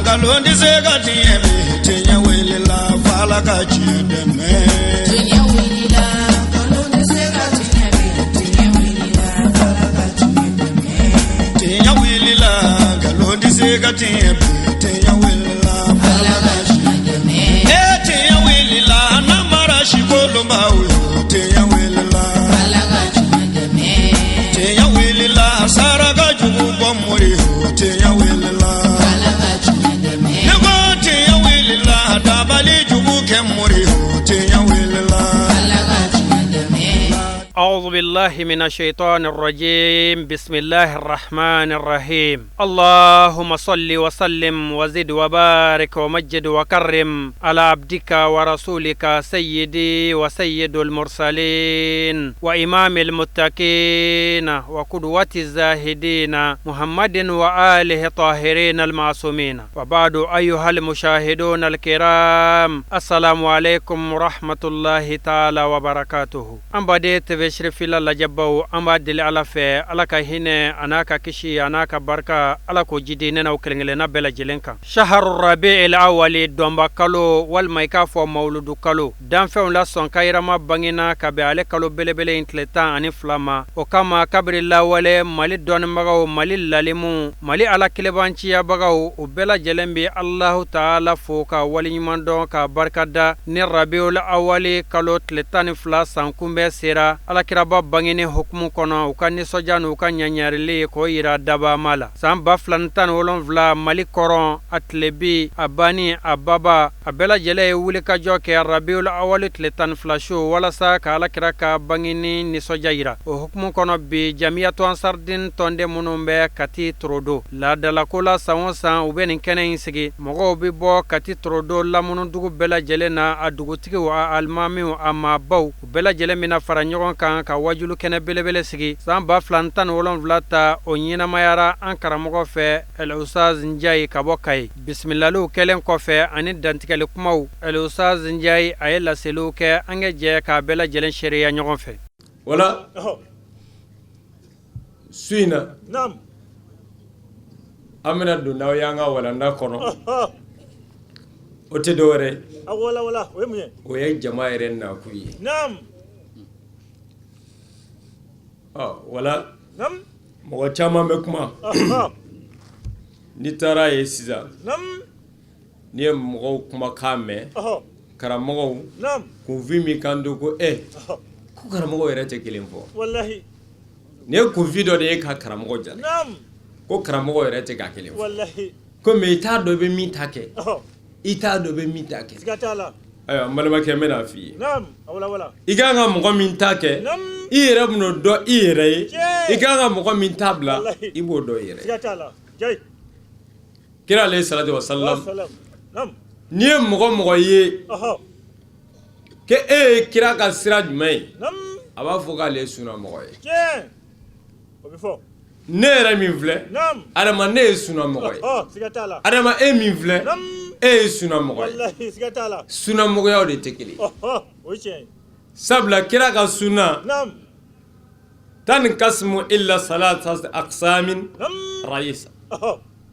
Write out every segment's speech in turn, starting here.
Nkalon tɛ se ka tiɲɛ bi, tiɲɛ wulila f'Ala ka tiɲɛ dɛmɛ. Tiɲɛ wulila, nkalon tɛ se ka tiɲɛ bi, tiɲɛ wulila, f'Ala ka tiɲɛ dɛmɛ. Tiɲɛ wulila, nkalon tɛ se ka tiɲɛ bi, tiɲɛ wulila f'Ala Ala ka ka tiɲɛ dɛmɛ. E tiɲɛ wulila, namara si kolonbaw yo, tiɲɛ wulila. Ala ka tiɲɛ dɛmɛ. Tiɲɛ wulila, saraka jugu bɔ mori yo, tiɲɛ wulila. Ala ka tiɲɛ dɛmɛ. Ne ko tiɲɛ wulila, dabali jugu kɛ mori yo, tiɲɛ wulila. Ala ka tiɲɛ dɛmɛ. أعوذ بالله من الشيطان الرجيم، بسم الله الرحمن الرحيم. اللهم صل وسلم وزد وبارك ومجد وكرم على عبدك ورسولك سيدي وسيد المرسلين وإمام المتقين وقدوة الزاهدين محمد وآله الطاهرين المعصومين. وبعد، أيها المشاهدون الكرام، السلام عليكم ورحمة الله تعالى وبركاته. An baden TV Sirifila lajɛbaw, an b'a deli Ala fɛ, Ala ka hinɛ a n'a ka kisi a n'a ka barika, Ala k'o jidi ne n'aw kelen kelenna bɛɛ lajɛlen kan. Shaharu Rabi'il Awali, dɔnba kalo, walima i k'a fɔ mawuludu kalo, danfɛnw la sɔn kayirama bangena ka bɛn ale kalo belebele in tile 12 ma. O kama, kabiri lawale, Mali dɔnnibagaw, Mali lalimu, Mali Ala kelebanciyabagaw, u bɛɛ lajɛlen bɛ Alahu Taala fo ka waleɲuman dɔn ka barikada ni Rabiul Awali kalo tile 12 san kunbɛn sera alakiraba bangeni hukumu kɔnɔ, u ka nisɔndiya n'u ka ɲaɲarili k'o yira dabama la. San 2017, Mali kɔrɔn a tilebi a bani a baba, a bɛɛ lajɛlen ye wulikajɔ kɛ Rabiul Awali tile 12 su walasa ka alakira ka bangeni nisɔndiya yira. O hukumu kɔnɔ, bi Jamiyatu Ansardin tɔnden minnu bɛ Kati Torodo laadalako la, san o san u bɛ nin kɛnɛ in sigi. Mɔgɔw bɛ bɔ Kati Torodo lamunudugu bɛɛ lajɛlen na, a dugutigiw, a alimamiw, a maabaw, u bɛɛ lajɛlen bɛna fara ɲɔgɔn kan ka wajulu kɛnɛ belebele sigi. San 2017 ta, o ɲɛnamayara an karamɔgɔ fɛ, El Ustaz Njayi ka bɔ Kayi. Bisimilaliw kɛlen kɔfɛ ani dantigɛli kumaw, El Ustaz Njayi a ye laseliw kɛ. An ka jɛ k'a bɛɛ lajɛlen seereya ɲɔgɔn fɛ. Wala su in na, an bɛna don n'aw y'an ka walanda kɔnɔ. O tɛ dɔwɛrɛ ye, o ye jama yɛrɛ nakun ye. Ɔ wala mɔgɔ caman bɛ kuma. N'i taara ye sisan, n'i ye mɔgɔw kumakan mɛn, karamɔgɔw kunfin min kan don ko e ko karamɔgɔ yɛrɛ tɛ kelen fɔ. Nin ye kunfin dɔ de ye ka karamɔgɔ jara ko karamɔgɔ yɛrɛ tɛ ka kelen fɔ ko mais i t'a dɔn i bɛ min ta kɛ, i t'a dɔn i bɛ min ta kɛ. Ayiwa, n balimakɛ, n bɛna f'i ye, i ka kan ka mɔgɔ min ta kɛ, i yɛrɛ bɛn'o dɔn i yɛrɛ ye. I ka kan ka mɔgɔ min ta bila, i b'o dɔn i yɛrɛ ye. Kira alayhi salatu wa salam, n'i ye mɔgɔ mɔgɔ ye ke e ye kira ka sira jumɛn ye, a b'a fɔ k'ale ye suna mɔgɔ ye. Ne yɛrɛ min filɛ, Adama, ne ye suna mɔgɔ ye. Adama, e min filɛ, e ye suna mɔgɔ ye. Suna mɔgɔyaw de tɛ kelen, sabula kira ka suna tankasimu ila salasati aksamin rayisa,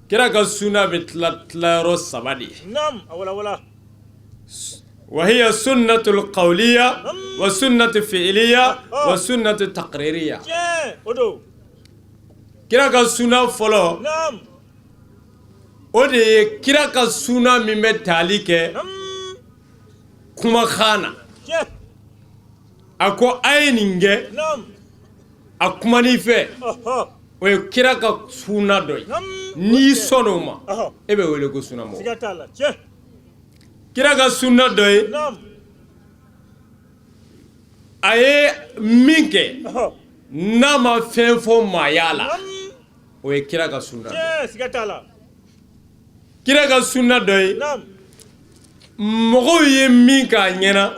kira ka suna bɛ tila tilayɔrɔ saba de ye: wahiya sunnatul qawliya wa sunnatu fi'liya wa sunnatu taqririya. Kira ka suna fɔlɔ, o de ye kira ka suna min bɛ tali kɛ kumakan na. A ko a ye nin kɛ, a kuman'i fɛ, o ye kira ka suna dɔ ye. N'i sɔnn'o ma, e bɛ wele ko suna mɔgɔ. Kira ka suna dɔ ye, a ye min kɛ n'a ma fɛn fɔ maaya la, o ye kira ka suna. Kira ka suna dɔ ye, mɔgɔw ye min k'a ɲɛna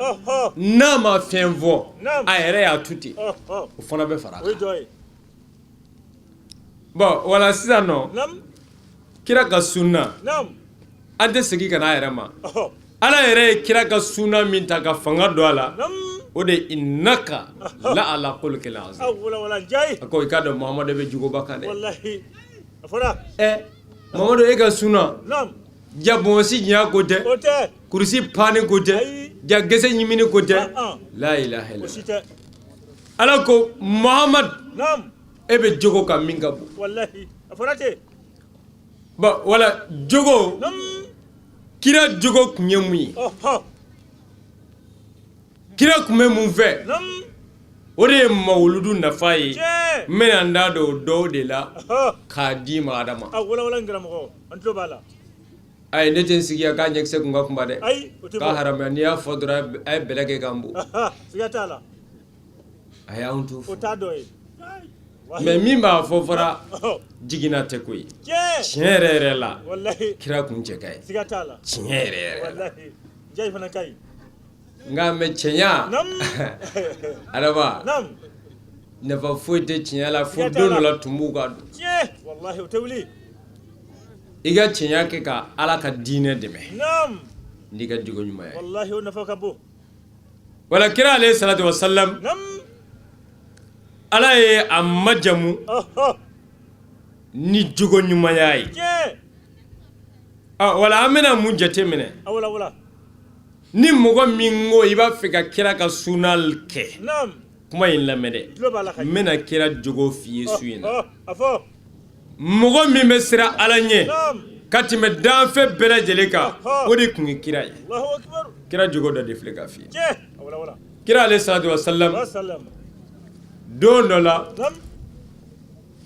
n'a ma fɛn fɔ, a yɛrɛ y'a to ten, o fana bɛ fara. Bon, wala sisan nɔ, kira ka suna, an tɛ segin ka n'a yɛrɛ ma. Ala yɛrɛ ye kira ka suna min ta ka fanga don a la, o de innaka la ala khuluqin azim. A ko i k'a dɔn, Muhamadu bɛ jogoba kan dɛ. Ɛ Mamadu, e ka suna Ja bonsi ɲɛ ko tɛ. O tɛ. Kurusi panni ko tɛ. Ayi. Ja gese ɲimini ko tɛ. Ah, ah. La ilaha O si illallah. tɛ. Ala ko Muhammad, Naam. e bɛ jogo kan min ka bon. Walahi. A fɔra ten. Bon, wala jogo, Naam. kira jogo kun ye mun ye? Ɔhɔ. Kira kun bɛ mun fɛ? Naam. O de ye mawuludu nafa ye. Tiɲɛ. N bɛna n da don o dɔw de la Ɔhɔ. k'a d'i ma, Adama. A walawala n karamɔgɔ. An tulo b'a la. Ayi, ne tɛ n sigi yan k'a ɲɛkisɛ kun ka kunba dɛ. Ayi, o tɛ K'a bɔ. haramuya, n'i y'a fɔ dɔrɔn, a ye bɛlɛ kɛ k'an bon. Ɔhɔ. Siga t'a la. A y'anw t'o O fɔ. t'a dɔ ye. Mais min b'a fɔ fara, Ɔhɔ. jiginna tɛ ko ye. Tiɲɛ. Tiɲɛ yɛrɛ yɛrɛ la, Walahi. kira kun cɛ ka ɲi. Siga t'a la. Tiɲɛ yɛrɛ yɛrɛ la. Walahi. Jayi fana ka ɲi. Nka mɛ tiɲɛya, Naam. Adama, Naam. nafa foyi tɛ tiɲɛ la fo Siga t'a don dɔ la. la tumuw ka don. Tiɲɛ. Walahi, o tɛ wuli. I ka tiɲɛ kɛ ka Ala ka diinɛ dɛmɛ Naam. n'i ka jogo ɲuman ye. Walahi, o nafa ka bon. Wala kira alayhi salatu wa salam, Naam. Ala ye a majamu Ɔhɔ. ni jogo ɲumanya ye. Tiɲɛ. Ɔ, wala an bɛna mun jate minɛ? A walawala. Ni mɔgɔ min ko i b'a fɛ ka kira ka suna kɛ, Naam. kuma in lamɛn dɛ. Tulo b'a la ka N bɛna kira jogo f'i ye su in na. Ɔhɔ. A fɔ. Mɔgɔ min bɛ siran Ala ɲɛ Naam. ka tɛmɛ danfɛn bɛɛ lajɛlen kan, Ɔhɔ. o de tun ye kira ye. Allahu akbar. Kira jogo dɔ de filɛ ka f'i ye. Tiɲɛ. A walawala. Kira alayhi salatu wa salam, Wa salam. don dɔ la, Naam.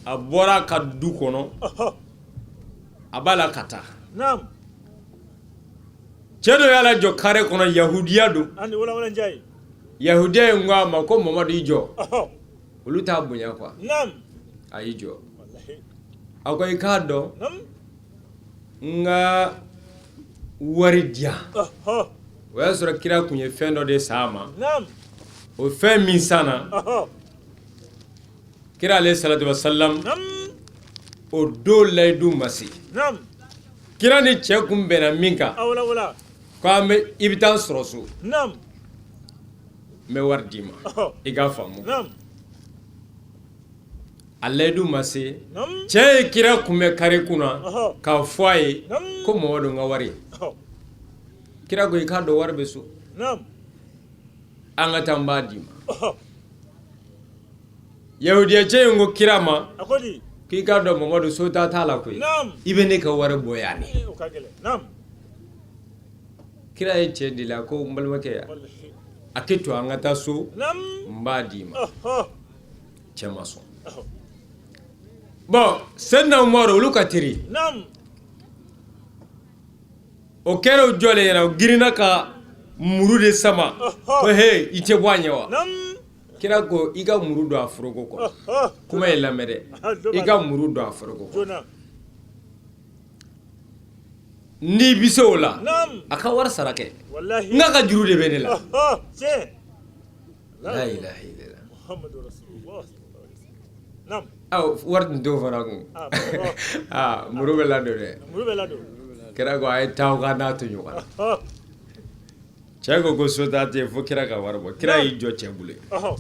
a bɔra a ka du kɔnɔ, Ɔhɔ. a b'a la ka taa. Naam. Cɛ dɔ y'a lajɔ kare kɔnɔ, yahudiya don. An ni walawala Njayi. Yahudiya in ko a ma ko Mamadu, i jɔ. Ɔhɔ. Olu t'a bonya quoi. Naam. A y'i jɔ. Walahi. A ko i k'a dɔn, Naam. n ka wari di yan. Ɔhɔ. O y'a sɔrɔ kira kun ye fɛn dɔ de san a ma. Naam. O fɛn min sanna, Ɔhɔ. kira alayhi salatu wa salam, Naam. o don layidu ma se. Naam. Kira ni cɛ kun bɛnna min kan, A walawala. ko an bɛ i bɛ taa n sɔrɔ so, Naam. n bɛ wari d'i ma. Ɔhɔ. I k'a faamu. Naam. A layidu ma se. Naam. Cɛ ye kira kunbɛn kare kunna Ɔhɔ. k'a fɔ a ye Naam. ko Mamadu, n ka wari. Ɔhɔ. Kira ko i k'a dɔn, wari bɛ so. Naam. An ka taa, n b'a d'i ma. Ɔhɔ. Yahudiya cɛ in ko kira ma A ko di. k'i k'a dɔn Mamadu, so ta t'a la koyi. Naam. I bɛ ne ka wari bɔ yan de. Ee, o ka gɛlɛn. Naam. Kira ye cɛ de la ko n balimakɛ ya, Walahi. a kɛ to an ka taa so, Naam. n b'a d'i ma. Ɔhɔ. Cɛ ma sɔn. Ɔhɔ. Bon, Sɛdina Umaru, olu ka teri, Naam. o kɛra o jɔlen ɲɛna, o girinna ka muru de sama Ɔhɔ. ko he, i tɛ bɔ a ɲɛ wa? Naam. Kira ko i ka muru don a foroko kɔnɔ. Ɔhɔ. Kuma in lamɛn dɛ, i ka muru don a foroko kɔnɔ. Joona. N'i bi se o la, Naam. a ka wari sara kɛ. Walahi. N ka ka juru de bɛ ne la. Ɔhɔ. Tiɲɛ. La ilaha illallah. Muhammadu Rasulullah sallallahu alaihi wasallam. Naam. Aw, wari tun t'o fana kun. Ah, mɔgɔ. Aa, muru bɛ ladon dɛ. Muru bɛ ladon. Kira ko a ye taa, aw ka n'a to ɲɔgɔn na. Ɔhɔ. Cɛ ko ko so t'a tɛ yen fo kira ka wari bɔ. Kira y'i jɔ cɛ bolo yen. Ɔhɔ.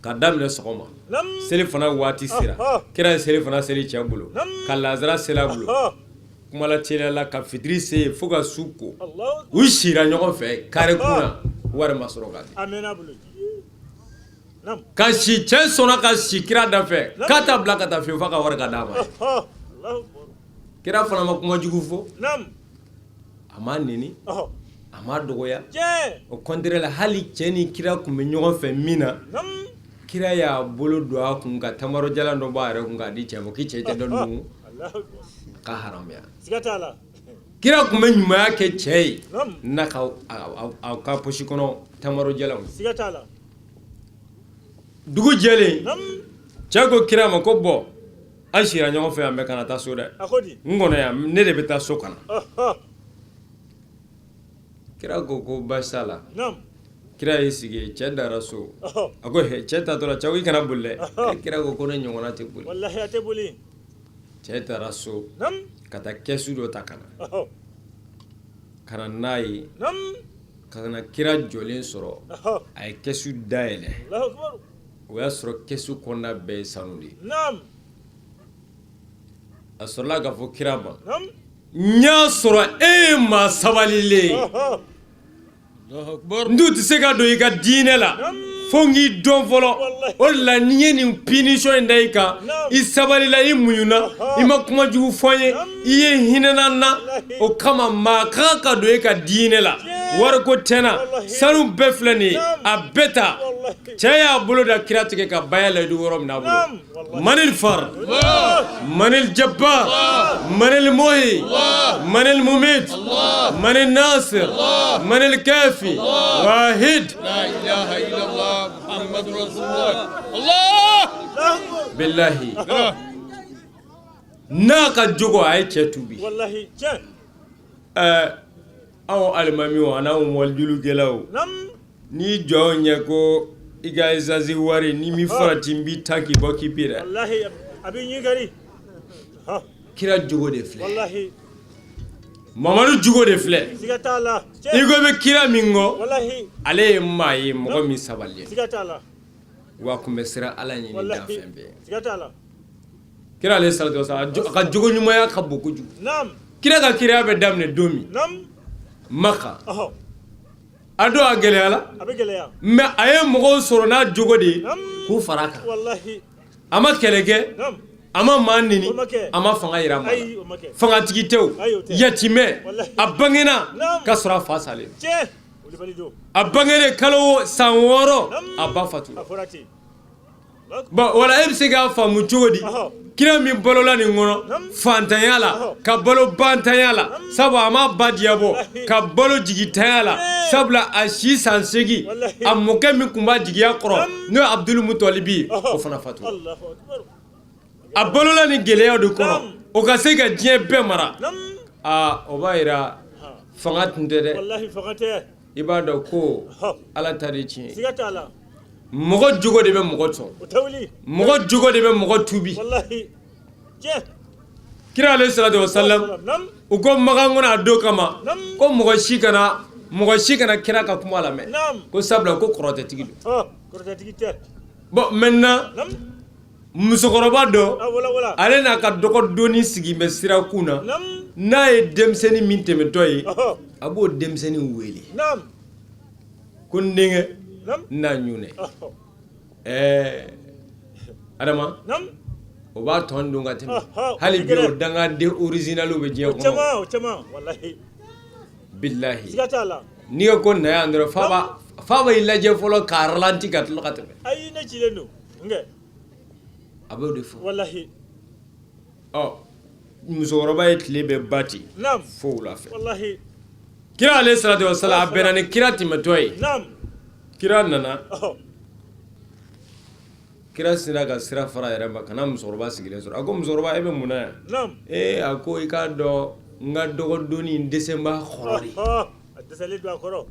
Ka daminɛ sɔgɔma, Naam. seli fana waati sera, Ɔhɔ. kira ye seli fana seli cɛ bolo, Naam. ka lazara seli a bolo. Ɔhɔ. Kumala teliya la ka fitiri se yen fo ka su ko. Allahu akbar. U sira ɲɔgɔn fɛ kare kun na, wari ma sɔrɔ ka di. A mɛnna a bolo. Naam. Ka si, cɛ sɔnna ka si kira da fɛ k'a t'a bila ka taa fiyewu f'a ka wari ka d'a ma. Ɔhɔ. Allahu akbar. Kira fana ma kuma jugu fɔ. Naam. A ma neni, Ɔhɔ. a ma dɔgɔya. Tiɲɛ. Au contraire la, hali cɛ ni kira kun bɛ ɲɔgɔn fɛ min na, Naam. kira y'a bolo don a kun ka tamaro jalan dɔ bɔ a yɛrɛ kun k'a di cɛ ma k'i cɛ tɛ dɔ dun Allahu akbar. ka haramuya. Siga t'a la. Kira kun bɛ ɲumanya kɛ cɛ ye Naam. n'a ka a ka posi kɔnɔ tamaro jalanw. Siga t'a la. Dugu jɛlen, Naam. cɛ ko kira ma ko bɔn, an sira ɲɔgɔn fɛ yan, bɛɛ kana taa so dɛ. A ko di. N kɔnɔ yan, ne de bɛ taa so kana. Ɔhɔ. Kira ko ko baasi t'a la. Naam. Kira y'i sigi, cɛ dara so. Ɔhɔ. A ko he, cɛ taatɔ la, cɛ ko i kana boli dɛ. Ɔhɔ. Eh, kira ko ko ne ɲɔgɔnna tɛ boli. Walahi, a tɛ boli. Cɛ taara so Naam. ka taa kɛsu dɔ ta ka na, Ɔhɔ. ka na n'a ye, Naam. ka na kira jɔlen sɔrɔ. Ɔhɔ. A ye kɛsu dayɛlɛ. Allahu akbar. O y'a sɔrɔ kɛsu kɔnɔna bɛɛ ye sanu de ye. Naam. A sɔrɔla k'a fɔ kira ma, Naam. N y'a sɔrɔ e ye maa sabalilen ye. N dun tɛ se ka don i ka diinɛ la fo n k'i dɔn fɔlɔ. O de la ni n ye nin punition in da i kan, i sabalila, i muɲuna, i ma kuma jugu fɔ n ye, i ye hinɛna n na, o kama maa kan ka don e ka diinɛ la. Wariko tɛ n na, sanu bɛɛ filɛ nin ye, a bɛɛ ta. Cɛ y'a bolo da kira tigɛ ka baya layidu yɔrɔ min a bolo, manil far, manil jabbar, manil muhi, manil mumit, manil nasir, manil kafi, wahid. Bilahi, n'a ka jogo, a ye cɛ tubi. Ɛɛ, anw alimamiw an'anw wajulikɛlaw, n'i jɔ anw ɲɛ ko i ka essence wari, ni min farati, n b'i ta k'i bɔ k'i bi dɛ. Kira jogo de filɛ, Mamadu jogo de filɛ. I ko bɛ kira min kɔ, ale ye maa ye, mɔgɔ min sabali, wa tun bɛ siran Ala ɲɛ ni danfɛn bɛɛ. Kira alayhi salatu wasalam, a ka jogo ɲumanya ka bon kojugu. Kira ka kiraya bɛ daminɛ don min Maka, a don a gɛlɛyala, mais a ye mɔgɔw sɔrɔ n'a jogo de ye k'u fara a kan. A ma kɛlɛ kɛ, a ma maa neni, a ma fanga jira maa la. Fangatigi tɛ, yatimɛ, a bangena ka sɔrɔ a fa salen. A bangenen kalo san 6, a ba fatura. Bon, wala e bɛ se k'a faamu cogo di? Kira min balola nin kɔnɔ fantanya la, ka balo bantanya la, sabu a ma ba diyabɔ, ka balo jigitanya la, sabula a si san 8, a mɔkɛ min tun b'a jigiya kɔrɔ, n'o ye Abudulu Mutɔlibi ye, o fana fatura. A balola ni gɛlɛya de kɔnɔ, o ka se ka diɲɛ bɛɛ mara. Aa, o b'a jira fanga tun tɛ dɛ. I b'a dɔn ko Ala ta de tiɲɛ ye. Mɔgɔ jogo de bɛ mɔgɔ sɔn, mɔgɔ jogo de bɛ mɔgɔ tubi. Kira alayhi salatu wasalam, u ko Makan kɔnɔ a don kama ko mɔgɔ si kana, mɔgɔ si kana kira ka kuma lamɛn, ko sabula ko kɔrɔtɛtigi don. Bon, maintenant, musokɔrɔba dɔ, ale n'a ka dɔgɔ doni sigi bɛ sirakun na. N'a ye denmisɛnnin min tɛmɛtɔ ye, a b'o denmisɛnnin wele ko n denkɛ, n'a ɲunɛ. Ɛɛ Adama, o b'a tɔn dun ka tɛmɛ. Hali bi o dangaden original bɛ diɲɛ kɔnɔ. Bilahi, n'i ko na yan dɔrɔn, fa b'i lajɛ fɔlɔ k'a ralenti ka tila ka tɛmɛ. A b'o de fɔ. Walahi. Ɔ, musokɔrɔba ye tile bɛɛ ba ten fo wula fɛ. Walahi. Kira alayhi salatu wasalam, a bɛnna ni kira tɛmɛtɔ ye. Kira nana, kira sera ka sira fara a yɛrɛ ma ka na musokɔrɔba sigilen sɔrɔ. A ko musokɔrɔba, e bɛ mun na yan? Ee, a ko i k'a dɔn, n ka dɔgɔdoni, n dɛsɛ b'a kɔrɔ de. A dɛsɛlen don a kɔrɔ.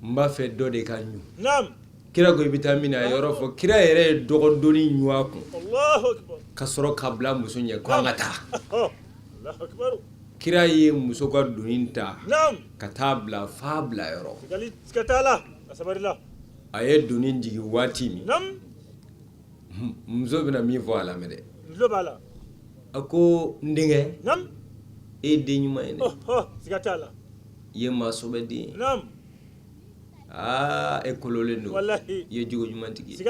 N b'a fɛ dɔ de ka ɲun. Kira ko i bɛ taa min? A ye yɔrɔ fɔ. Kira yɛrɛ ye dɔgɔdoni ɲun a kun ka sɔrɔ ka bila muso ɲɛ ko an ka taa. Kira ye muso ka doni ta ka taa bila fa bila yɔrɔ. A ye doni jigin waati min, muso bɛna min fɔ, a lamɛn dɛ. A ko n denkɛ, e ye den ɲuman ye dɛ, i ye maa sɔbɛ den ye. Aa, e kololen don, i ye jogo ɲumantigi ye.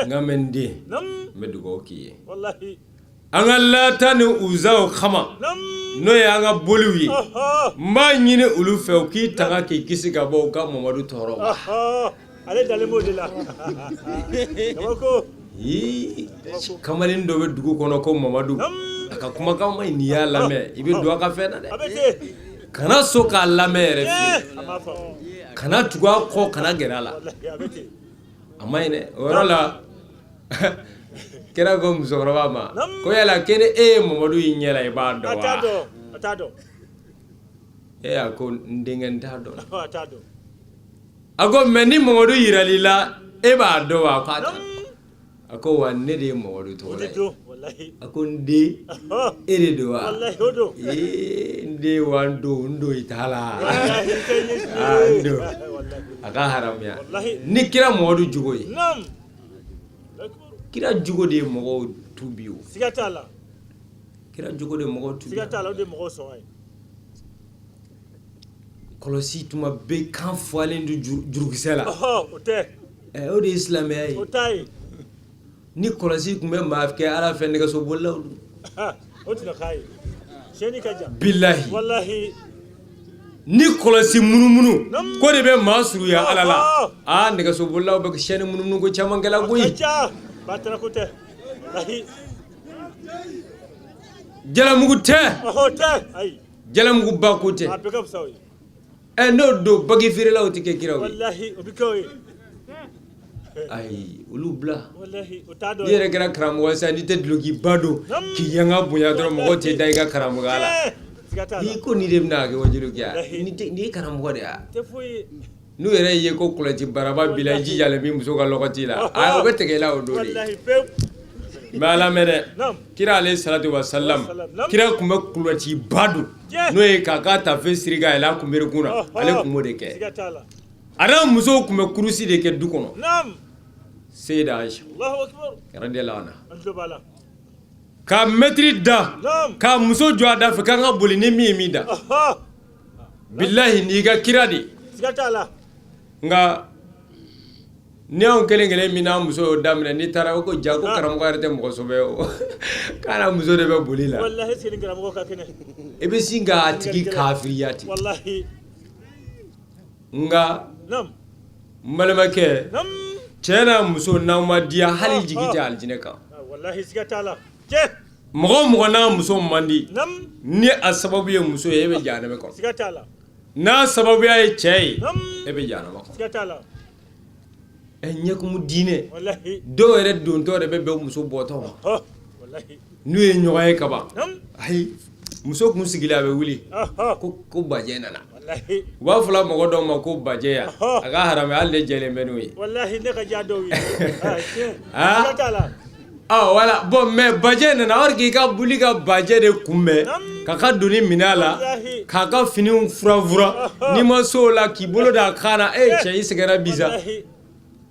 Nka mɛ n den, n bɛ dugawu k'i ye an ka Lata ni Uzaw kama, n'o ye an ka boliw ye. N b'a ɲini olu fɛ, u k'i tanga k'i kisi ka bɔ u ka Mamadu tɔɔrɔ ma. Ale dalen b'o de la. Kabako. Kamalen dɔ bɛ dugu kɔnɔ ko Mamadu, a ka kumakan man ɲi. N'i y'a lamɛn, i bɛ don a ka fɛn na dɛ. Kana sɔn k'a lamɛn yɛrɛ fiyewu, kana tugu a kɔ, kana gɛrɛ a la, a ma ɲi dɛ. O yɔrɔ la, kira ko musokɔrɔba ma ko yala ko ni e ye Mamadu y'i ɲɛ la, i b'a dɔn wa? E, a ko n denkɛ, n t'a dɔn. A ko mais ni Mamadu yiral'i la, e b'a dɔn wa? K'a t'a dɔn. A ko wa ne de ye Mamadu tɔgɔ ye. A ko n den, e de don wa? Ee, n den, wa n don, n don i t'a la, n don a ka haramuya ni kira Mamadu jogo ye. Kira jogo de ye mɔgɔw tubi. O Kira jogo de mɔgɔw Siga tubi. t'a la, o de mɔgɔw sɔn ye. Kɔlɔsi tuma bɛɛ kan fɔlen don jurukisɛ la. Ɔhɔ, o tɛ. Ɛ, o de ye silamɛya ye. O t'a ye. Ni kɔlɔsi tun bɛ maa kɛ Ala fɛ, nɛgɛsobolilaw don. O tɛna k'a ye, siyɛnni ka jan. Bilahi. Walahi. Ni kɔlɔsi munumunu Nam. ko de bɛ maa surunya Ala la, Ɔhɔ. aa, nɛgɛsobolilaw bɛ siyɛnni munumunu ko caman kɛla A koyi. ka ca, batara ko tɛ, walahi. Jalamugu tɛ. Ɔhɔ, o tɛ, ayi. Jalamuguba ko tɛ. A bɛɛ ka fisa o ye. Ɛ, n'o don, bagi feerelaw tɛ kɛ kiraw ye. Walahi, o bɛ kɛ o ye. Ayi, olu bila. Walahi, o t'a dɔ N'i yɛrɛ kɛra karamɔgɔ ye sisan, n'i tɛ dulokiba don Nam. k'i yanga bonya dɔrɔn, mɔgɔw tɛ da i ka karamɔgɔya la. Tiɲɛ, siga t'a la. N'i ko nin de bɛna kɛ wajibi kɛ, Walahi. ni tɛ nin ye karamɔgɔ de ye wa? Tɛ foyi ye. N'u yɛrɛ ye ko kɔlɔsi baraba b'i la, i jijalen b'i muso ka lɔgɔti la, aa, o bɛ tigɛ i la o don de. Walahi, pewu. N bɛ Ala mɛn dɛ. Nam. Kira ale salatu wa salam, Nam. kira tun bɛ kɔlɔsiba don, Tiɲɛ. n'o ye k'a ka tafe siri ka yɛlɛ a kunberekun na. Ɔhɔ. Ale tun b'o de kɛ. Siga t'a la. A n'a musow tun bɛ kurusi de kɛ du kɔnɔ. Nam. Seyida Aisha Allahu akbar. radiyallahu anha, An tulo b'a la. ka mɛtiri da, Nam. ka muso jɔ a da fɛ k'an ka boli ni min ye min da. Ɔhɔ. Bilahi, n'i ka kira de. Siga t'a la. Nka ni anw kelen kelen min n'a muso y'o daminɛ, n'i taara o ko ja ko karamɔgɔ yɛrɛ tɛ mɔgɔ sɔbɛ ye o, k'a n'a muso de bɛ boli la. Walahi, sigi ni karamɔgɔ ka kɛnɛ. I bɛ sin k'a tigi kafiriya ten. Walahi. Nka Nam. n balimakɛ, Nam. cɛ n'a muso n'aw ma diya, hali jigi tɛ alijinɛ kan. Ah, walahi, siga t'a la, tiɲɛ. Mɔgɔ o mɔgɔ n'a muso man di, Nam. ni a sababu ye muso ye, e bɛ jahanama kɔnɔ. Siga t'a la. N'a sababuya ye cɛ ye, Nam. e bɛ jahanama kɔnɔ. Siga t'a la. Ɛ, ɲɛkumu diinɛ. Walahi. Dɔw yɛrɛ dontɔ de bɛ bɛn muso bɔtɔ ma. Ɔhɔ, walahi. N'u ye ɲɔgɔn ye kaban, Nam. ayi, muso kun sigilen, a bɛ wuli Ɔhɔ. ko bajɛ nana. Walahi. U b'a fɔla mɔgɔ dɔw ma ko bajɛ ya. Ɔhɔ. A ka harame, hali ne jɛlen bɛ n'o ye. Walahi, ne ka diya dɔw ye. Ah, tiɲɛ. Ah. Siga t'a la. Ah, wala bon, mais bajɛ nana or k'i ka buli ka bajɛ de kunbɛn, Nam. k'a ka doni minɛ a la, Walahi. k'a ka finiw furafura, Ɔhɔ. n'i ma s'o la k'i bolo da a kan na, e cɛ, i sɛgɛnna bi sa. Walahi.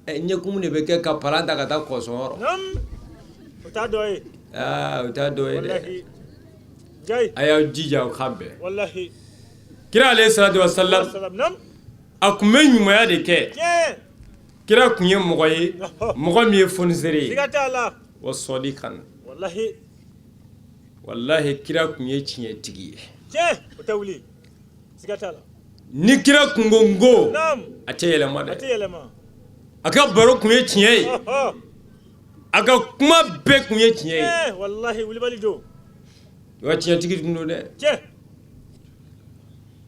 Ɛ, ɲɛkumu de bɛ kɛ ka palan ta ka taa kɔsɔn yɔrɔ. Nam, o t'a dɔ ye. Aa, o t'a dɔ ye dɛ. Walahi, jayi. A y'aw jija o ka bɛn. Walahi. Kira alayhi salatu wa salam, Salam. Nam. a tun bɛ ɲumanya de kɛ. Tiɲɛ. Kira tun ye mɔgɔ ye, Ɔhɔ. mɔgɔ min ye fonisere ye. Siga t'a la. Wa sɔdikan. Walahi. Walahi, kira tun ye tiɲɛtigi ye. Tiɲɛ, o tɛ wuli, siga t'a la. Ni kira kun ko n ko, Nam. a tɛ yɛlɛma A tɛ dɛ. yɛlɛma. A ka baro tun ye tiɲɛ ye. Ɔhɔ. A ka kuma bɛɛ tun ye tiɲɛ ye. Tiɲɛ, walahi, wulibali don. Wa tiɲɛtigi tun don dɛ. Tiɲɛ.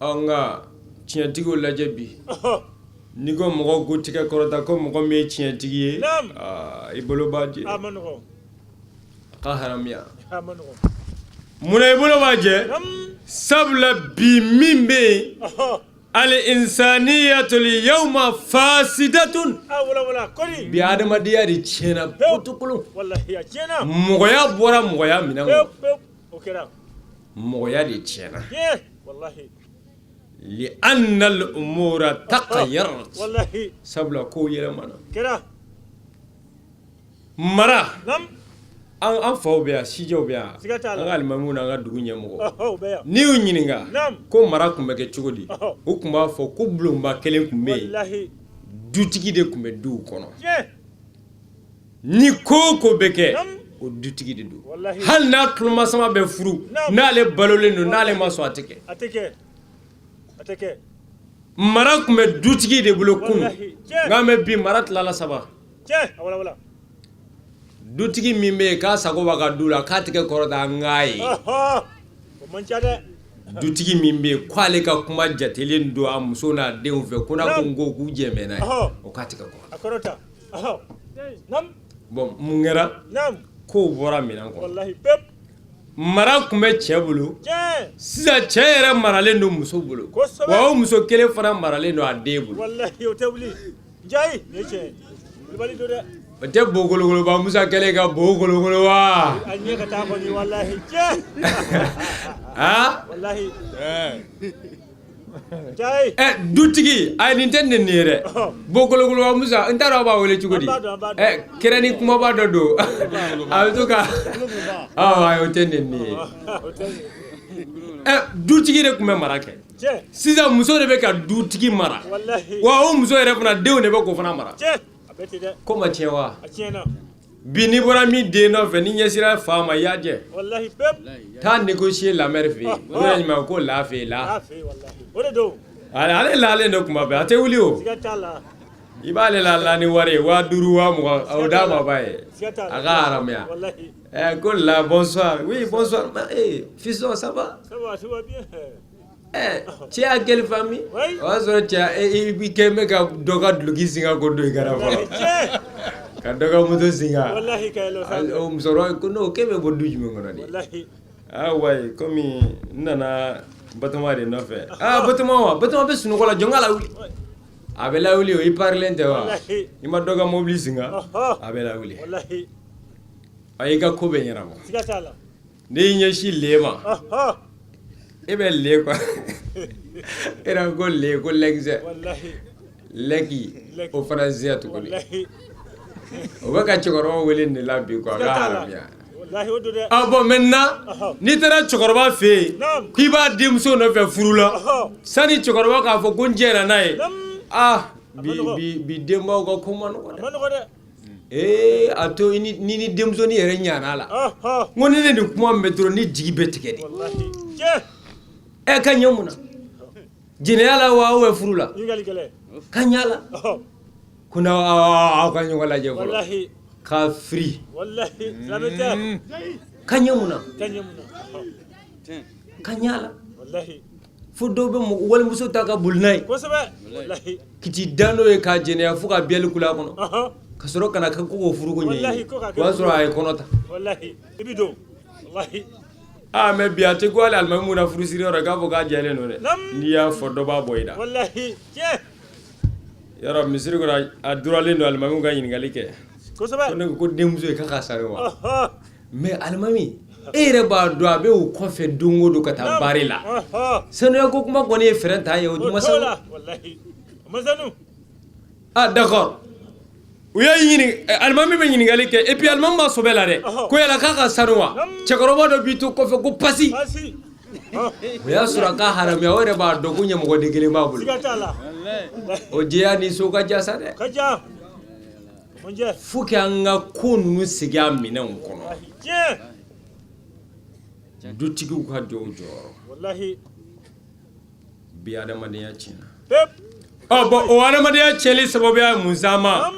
Ɔ, nka tiɲɛtigiw lajɛ bi. Ɔhɔ. N'i ko mɔgɔw ko tigɛ kɔrɔta ko mɔgɔ min ye tiɲɛtigi ye, Naam. aa, i bolo b'a jɛ. A ma nɔgɔn. A ka haramuya. A ma nɔgɔn. Munna i bolo b'a jɛ? Nam. Sabula bi min bɛ yen, Ɔhɔ. al insaniyatul yawma fasidatun. A wala wala kɔni. Bi adamadenya de tiɲɛna potokolon. Walahi, a tiɲɛna. Mɔgɔya bɔra mɔgɔya minɛn Pewu kɔnɔ. pewu, o kɛra. Mɔgɔya de tiɲɛna. Tiɲɛ, walahi. Li anna al umura taqayyarat. Walahi. Sabula kow yɛlɛmana. Kɛra. Mara, Nam. an faw bɛ yan, sijɛw bɛ yan, Siga t'a la. an ka alimamiw n'an ka dugu ɲɛmɔgɔ, Ɔhɔ, o bɛ yan. n'i y'u ɲininka Naam. ko mara tun bɛ kɛ cogo di, Ɔhɔ. u tun b'a fɔ ko bulonba kelen tun bɛ yen, Walahi. dutigi de tun bɛ duw kɔnɔ. Tiɲɛ. Ni ko o ko bɛ kɛ, Naam. o dutigi de don. Walahi. Hali n'a tulomasama bɛ furu, Naam. n'ale balolen don, n'ale ma sɔn, a tɛ kɛ. A tɛ kɛ, a tɛ kɛ. Mara tun bɛ dutigi de bolo kunun. Walahi, tiɲɛ. Nka mɛ bi, mara tilala saba. Tiɲɛ, a wala wala. Dutigi min bɛ yen k'a sago b'a ka du la, k'a tigɛ kɔrɔta an k'a ye. Ɔhɔ, o man ca dɛ. Dutigi min bɛ yen k'ale ka kuma jatelen don a muso n'a denw fɛ, ko n'a ko n ko k'u jɛmɛ n'a ye, Ɔhɔ. o k'a tigɛ kɔrɔta. A kɔrɔta, ɔhɔ. Nam. Bon, mun kɛra? Nam. Kow bɔra minɛn kɔnɔ. Walahi, pewu. Mara tun bɛ cɛ bolo. Tiɲɛ. Sisan cɛ yɛrɛ maralen don muso bolo. Kosɛbɛ. Wa o muso kelen fana maralen don a den bolo. Walahi, o tɛ wuli, jayi, nin ye tiɲɛ ye, wulibali don dɛ. O tɛ bo kolokoloba Musa kɛlen ka bo kolokolo wa? A ɲɛ ka taa kɔni, walahi, tiɲɛ. Aa. Walahi. Ɛ dutigi, ayi, nin tɛ nin ye dɛ. Bokolokoloba Musa, n t'a dɔn aw b'a wele cogo di. Ɛ kɛrɛni kumaba dɔ don, a bɛ to ka, awɔ, ayi, o tɛ nin ye. Ɛ dutigi de tun bɛ mara kɛ. Sisan muso de bɛ ka dutigi mara, wa o muso yɛrɛ fana denw de bɛ k'o fana mara. Ko ma tiɲɛ wa? Bi n'i bɔra min den nɔfɛ, ni ɲɛsira fa ma, i y'a jɛ, taa négocier la mère fɛ yen. O yɛrɛ ɲuman ko la fɛ yen la, ale lalen don kuma bɛɛ, a tɛ wuli. O i b'ale la la ni wari ye, 5000, 20,000, o d'a ma ba ye, a ka haramuya. Ɛ ko la, bonsoir, oui, bonsoir, eh fiston, ça va? Ɛ cɛ y'a quelle famille? O y'a sɔrɔ cɛ i kɛ bɛ ka dɔ ka duloki singa ko don i kana fɔlɔ ka dɔ ka moto singa. O musokɔrɔba ko n'o k'e bɛ bɔ du jumɛn kɔnɔ de? Ah wayi, komi n nana Batoma de nɔfɛ. Ah, Batoma wa, Batoma bɛ sunɔgɔ la, jɔn ka lawuli. A bɛ lawuli, o i parilen tɛ wa? I ma dɔ ka mobili singa, a bɛ lawuli, a y'i ka ko bɛ ɲɛnabɔ. N'i y'i ɲɛsin le ma, e bɛ le quoi, e yɛrɛ ko le ko lɛkisɛ lɛki, o fana ziya tuguni. O bɛ ka cɛkɔrɔba wele nin de la bi quoi, a ka haramuya. Ah bon, maintenant n'i taara cɛkɔrɔba fɛ yen k'i b'a denmuso nɔfɛ furu la, sani cɛkɔrɔba k'a fɔ ko n jɛra n'a ye, ah bi bi bi denbaw ka ko man nɔgɔn dɛ. Ee, a to ni ni denmusonin yɛrɛ ɲana la. N ko ni ne nin kuma mɛn dɔrɔn, ni jigi bɛ tigɛ de. Ɛ ka ɲɛ mun na? Jɛnɛya la wa, ou furu la? Ka ɲɛ la ko aw ka ɲɔgɔn lajɛ fɔlɔ ka firi. Ka ɲɛ mun na? Ka ɲɛ la fo dɔw bɛ walimuso ta ka boli n'a ye k'i da n'o ye k'a jɛnɛya fo ka biyɛli kula kɔnɔ, ka sɔrɔ ka na ko k'o furuko ɲɛɲini. O y'a sɔrɔ a ye kɔnɔ ta. Aa mais bi a tɛ ko hali alimami mun na furusiri yɔrɔ k'a fɔ k'a jɛlen don dɛ. N'i y'a fɔ, dɔ b'a bɔ i da. Yɔrɔ misiri kɔnɔ, a duralen don alimami ka ɲininkali kɛ ko ne ko denmuso ye k'a ka sanu wa? Mais alimami, e yɛrɛ b'a dɔn a bɛ o kɔfɛ don o don ka taa baari la. Sanuya ko kuma kɔni ye fɛrɛn ta ye, o ma sanu. Ah d'accord, u y'a ɲini, alimami bɛ ɲininkali kɛ, et puis alimami b'a sɔbɛ la dɛ, ko yala k'a ka sanu wa? Cɛkɔrɔba dɔ b'i to kɔfɛ ko pasi. O y'a sɔrɔ a ka haramuya, o yɛrɛ b'a dɔn ko ɲɛmɔgɔden kelen b'a bolo. O jɛya ni so ka ja sa dɛ. Faut que an ka ko ninnu segin a minɛnw kɔnɔ. Dutigiw ka jɔ u jɔyɔrɔ. Bi adamadenya tiɲɛna. Ɔ bon, o adamadenya tiɲɛli sababuya ye mun s'an ma?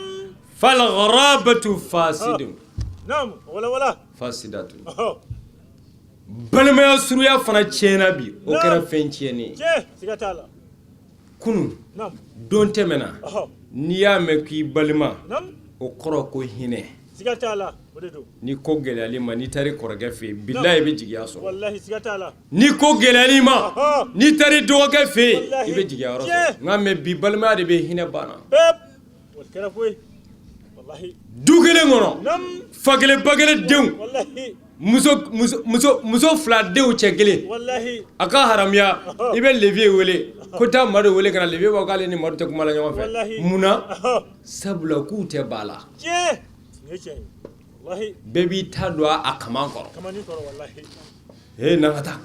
Fal gharabatu fasidun fasidatu. Balimaya surunya fana tiɲɛna bi, o kɛra fɛn tiɲɛnen ye. Kunun don tɛmɛna, n'i y'a mɛn k'i balima, o kɔrɔ ko hinɛ. Ni ko gɛlɛyali ma, n'i taara i kɔrɔkɛ fɛ yen, bilahi i bɛ jigiya sɔrɔ. Ni ko gɛlɛyali ma, n'i taara i dɔgɔkɛ fɛ yen, i bɛ jigiya yɔrɔ sɔrɔ. Nka mais bi balimaya de bɛ hinɛ banna. Du kelen kɔnɔ, fa kelen ba kelen denw, muso fila denw, cɛ kelen, a ka haramuya. I bɛ levier wele ko taa Madu wele ka na, levier b'a k'ale ni Madu tɛ kuma la ɲɔgɔn fɛ. Mun na? Sabula k'u tɛ ba la, bɛɛ b'i ta don a kaman kɔrɔ. Ee, n'an ka taa,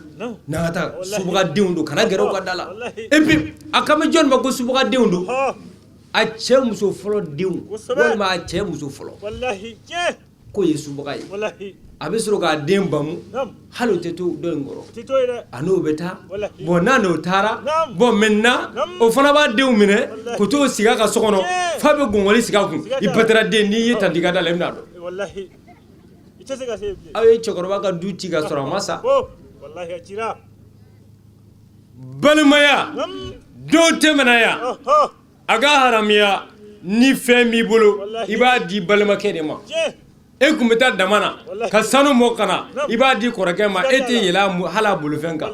n'an ka taa, subagadenw don, kana gɛrɛ u ka da la. Et puis a kan bɛ jɔn ma ko subagadenw don? A cɛ muso fɔlɔ denw walima a cɛ muso fɔlɔ k'o ye subaga ye. A bɛ sɔrɔ k'a den bamu, hali o tɛ to dɔ in kɔrɔ, a n'o bɛ taa. Bon, n'a n'o taara, bon maintenant o fana b'a denw minɛ k'o t'o sigi a ka so kɔnɔ f'a bɛ gɔngɔli sigi a kun. I patara den, n'i ye tanti ka da la, i bɛna dɔn. Aw ye cɛkɔrɔba ka du ci ka sɔrɔ a ma sa. Balimaya don tɛmɛna yan, a ka haramuya. Ni fɛn b'i bolo, i b'a di balimakɛ de ma. E tun bɛ taa dama na ka sanu mɔ ka na, i b'a di kɔrɔkɛ ma, e tɛ yɛlɛ hali a bolofɛn kan.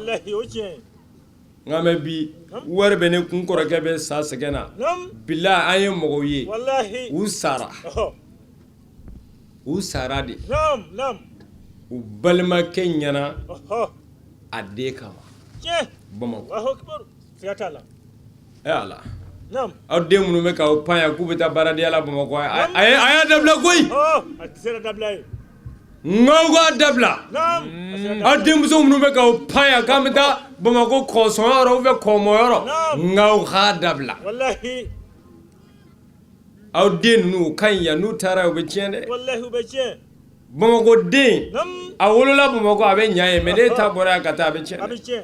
Nka mais bi wari bɛ ne kun, kɔrɔkɛ bɛ sa sɛgɛn na. Bila an ye mɔgɔw ye, u sara, u sara de u balimakɛ ɲɛna a den kama Bamakɔ. Siga t'a la. E Ala. Naam. Aw den minnu bɛ k'aw pan yan k'u bɛ taa baaradenya la Bamakɔ, a y'a dabila koyi. Ɔ, a tɛ se ka dabila ye. N k'aw k'a dabila. Naam. A sera dabila. Aw denmuso minnu bɛ k'aw pan yan k'an bɛ taa Bamakɔ kɔsɔnyɔrɔ ou bien kɔmɔyɔrɔ, n k'aw k'a dabila. Walahi. Aw den ninnu u ka ɲi yan, n'u taara u bɛ tiɲɛ dɛ. Walahi, u bɛ tiɲɛ. Bamakɔ den, Naam. a wolola Bamakɔ, a bɛ ɲa yen, mais n'e ta bɔra yan ka taa, a bɛ tiɲɛ A bɛ dɛ. tiɲɛ.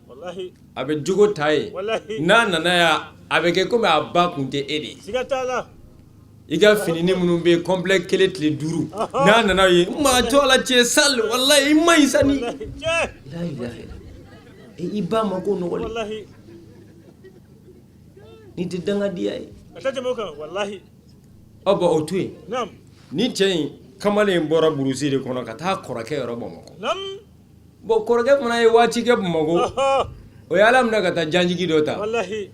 Walahi. A bɛ jogo ta yen. Walahi. N'a nana yan, a bɛ kɛ komi a ba kun tɛ e de ye. Siga t'a la. I ka finini minnu bɛ yen, complet kelen tile 5, n'a nana ye, maa jɔ la cɛ sale, walahi i ma ɲi sa ni. Walahi. Tiɲɛ. La ilaha illa. I ba ma ko nɔgɔlen. Walahi. Nin tɛ dangadenya ye. A tɛ tɛmɛ o kan, walahi. Ɔ bɔn, o to yen. Naam. Ni cɛ in kamalen in bɔra burusi de kɔnɔ ka taa kɔrɔkɛ yɔrɔ Bamakɔ. Naam. Bɔn, kɔrɔkɛ fana ye waati kɛ Bamakɔ. O ye Ala minɛ ka taa janjigi dɔ ta. Walahi.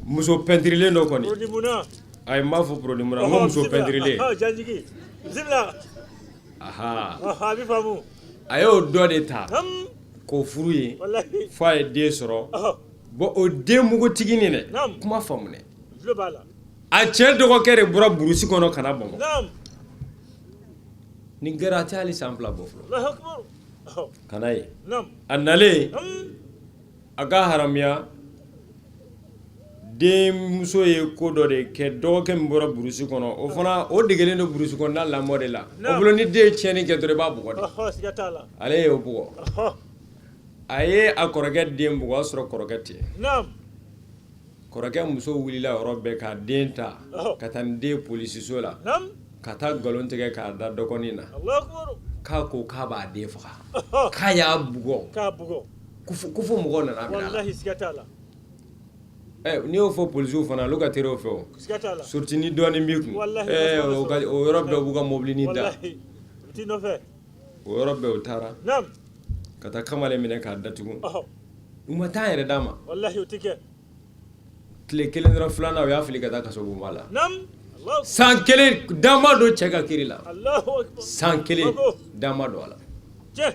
Muso pɛntirilen dɔ kɔni. Produit munna. Ayi, n b'a fɔ produit munna, n ko muso pɛntirilen. Janjigi. Bisimila. Aha. A bɛ faamu. A y'o dɔ de ta. Naam. K'o furu ye. Walahi. F'a ye den sɔrɔ. Bɔn, o den mugutiginin dɛ. Naam. Kuma faamu dɛ. Tulo b'a la. A cɛ dɔgɔkɛ de bɔra burusi kɔnɔ ka na Bamakɔ. Naam. Nin kɛra, a tɛ hali san 2 bɔ fɔlɔ. Allahu akbar. Ka na ye. Naam. A nalen. Naam. A ka haramuya denmuso ye ko dɔ de kɛ. Dɔgɔkɛ min bɔra burusi kɔnɔ, o fana o degelen don burusi kɔnɔna lamɔ de la. O bolo, ni den ye tiɲɛni kɛ dɔrɔn, i b'a bugɔ de. Siga t'a la. Ale y'o bugɔ. A ye a kɔrɔkɛ den bugɔ, o y'a sɔrɔ kɔrɔkɛ tɛ yen. Naam. Kɔrɔkɛ muso wulila yɔrɔ bɛɛ k'a den ta ka taa ni den polisiso la. Naam. Ka taa nkalon tigɛ k'a da dɔgɔnin na. Allahu akbar. K'a ko k'a b'a den faga. K'a y'a bugɔ. K'a bugɔ. Ko fo mɔgɔw nana minɛ a la. Walahi, siga t'a la. Ɛ, n'i y'o fɔ polisiw fana, olu ka teri o fɛ o. Siga t'a la. Surtout ni dɔɔnin b'i kun. Walahi. Ɛɛ, o yɔrɔ bɛɛ b'u ka mobilinin da. Walahi. U bɛ t'i nɔfɛ. O yɔrɔ bɛɛ u taara. Naam. Ka taa kamalen minɛ k'a datugu. U ma taa yɛrɛ d'a ma. Walahi, o tɛ kɛ. Tile kelen dɔrɔn, filanan, u y'a fili ka taa kasobonba la. Naam. Allahu San kelen dan ma don cɛ ka kiri la. Allahu akbar. San kelen dan ma don a la. Tiɲɛ.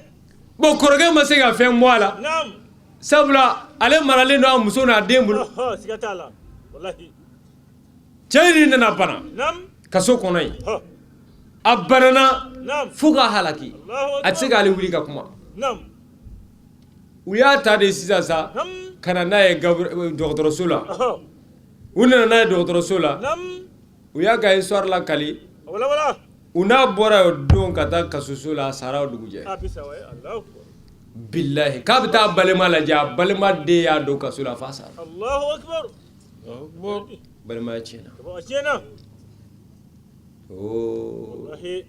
Bon, kɔrɔkɛ ma se ka fɛn bɔ a la. Naam. Sabula ale maralen don a muso n'a den bolo. Siga t'a la. Walahi. Cɛ in nana bana. Naam. Kaso kɔnɔ yen. A banana fo ka halaki. Allahu A tɛ se k'ale wuli ka kuma. Naam. U y'a ta de sisan sa ka na n'a ye dɔgɔtɔrɔso la. U nana n'a ye dɔgɔtɔrɔso la. Naam. U y'a ka histoire lakali. Wala wala. U n'a bɔra o don ka taa kasoso la, a sara o dugujɛ. A bisa wa, Allahu akbar. Bilahi, k'a bɛ taa balima lajɛ, a balima den y'a don kaso la f'a sara. Allahu akbar. Balimaya tiɲɛna. A tiɲɛna. Oo. Walahi.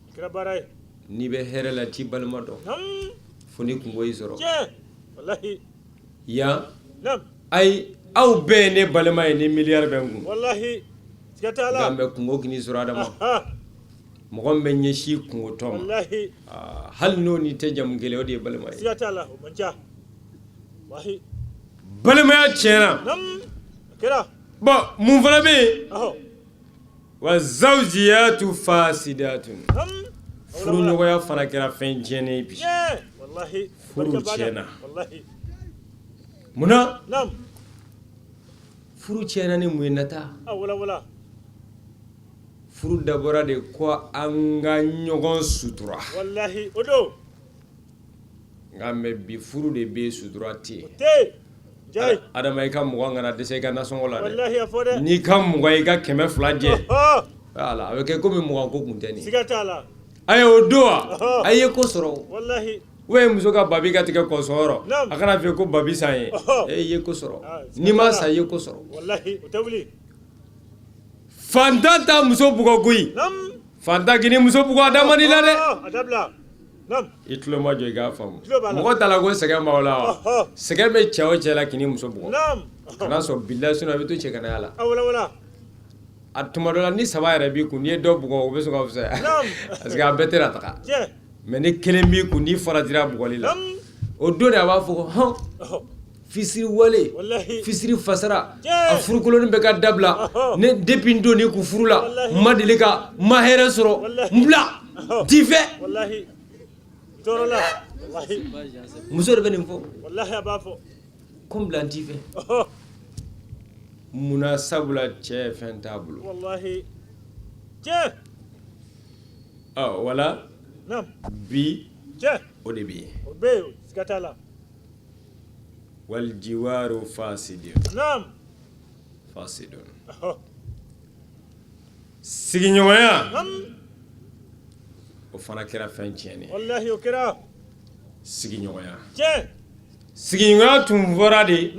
A kɛra baara ye. N'i bɛ hɛrɛ la, t'i balima dɔn. Naam. Fo ni kungo y'i sɔrɔ. Tiɲɛ. Walahi. Yan. Naam. Ayi, aw bɛɛ ye ne balima ye ni miliyari bɛ n kun. Walahi. Siga t'a la. Nka mɛ kungo k'i sɔrɔ, Adama. Mɔgɔ min bɛ ɲɛsin kungotɔ ma. Walahi. Hali n'o ni tɛ jamu kelen, o de ye balima ye. Siga t'a la, o man ca. Walahi. Balimaya tiɲɛna. Naam. A kɛra. Bon, mun fana bɛ yen? Wa zawjiyatu fasidatun. Naam. Furuɲɔgɔnya fana kɛra fɛn tiɲɛnen ye bi. Tiɲɛ. Walahi. Furu Barika b'a la. tiɲɛna. Walahi. Munna? Naam. Furu tiɲɛna ni mun ye, nata? A wala wala. Furu dabɔra de ko an ka ɲɔgɔn sutura. Walahi, o don. Nka mɛ bi, furu de bɛ yen, sutura tɛ yen. Te. Jayi. Adama, i ka 20 kana dɛsɛ i ka nasɔngɔ la dɛ. Walahi, a fɔ dɛ. N'i ka 20, i ka 200 jɛ. Voilà, a bɛ kɛ komi 20 ko kun tɛ nin ye. Siga t'a la. Ayi, o don wa, a ye ko sɔrɔ. Walahi. Ou bien muso ka babi ka tigɛ kɔsɔnyɔrɔ. Naam. A kana fɔ ko babi san ye. E i ye ko sɔrɔ. N'i ma sa, i ye ko sɔrɔ. Walahi, o tɛ wuli. Fantan t'a muso bugɔ koyi. Naam. Fantan k'i ni muso bugɔ, a da man di la dɛ. A dabila. Naam. I tulo ma jɔ, i k'a faamu. Tulo b'a la. Mɔgɔ t'a la ko sɛgɛn b'aw la wa? Sɛgɛn bɛ cɛ o cɛ la k'i ni muso bugɔ. Naam. Kana sɔn bilahi, sinon i bɛ to cɛganaya la. A wala wala. A tuma dɔ la, ni saba yɛrɛ b'i kun, n'i ye dɔ bugɔ, o bɛ sɔn ka fisaya. Naam. Parce que a bɛɛ tɛna taga. Tiɲɛ. Mais ni kelen b'i kun, n'i faratira bugɔli la. O don de a b'a fɔ ko hɔn. Fisiri wale. Walahi. Fisiri fasara. Tiɲɛ. A furukoloni bɛ ka dabila. Ne depuis n donn'i kun furu la, Walahi. n ma deli ka n ma hɛrɛ sɔrɔ. Walahi. N bila. T'i fɛ. Walahi. Tɔɔrɔ la. Walahi. Muso de bɛ nin fɔ. Walahi, a b'a fɔ. Ko n bila n t'i fɛ. Munna? Sabula cɛ fɛn t'a bolo. Wallahi, tiɲɛ. Ɔ, wala bi o de bɛ yen. O bɛ yen, siga t'a la. Wal jiwaru fasidun. Fasidun. Sigiɲɔgɔnya, o fana kɛra fɛn tiɲɛnen. Wallahi, o kɛra. Sigiɲɔgɔnya, tiɲɛ, sigiɲɔgɔnya tun fɔra de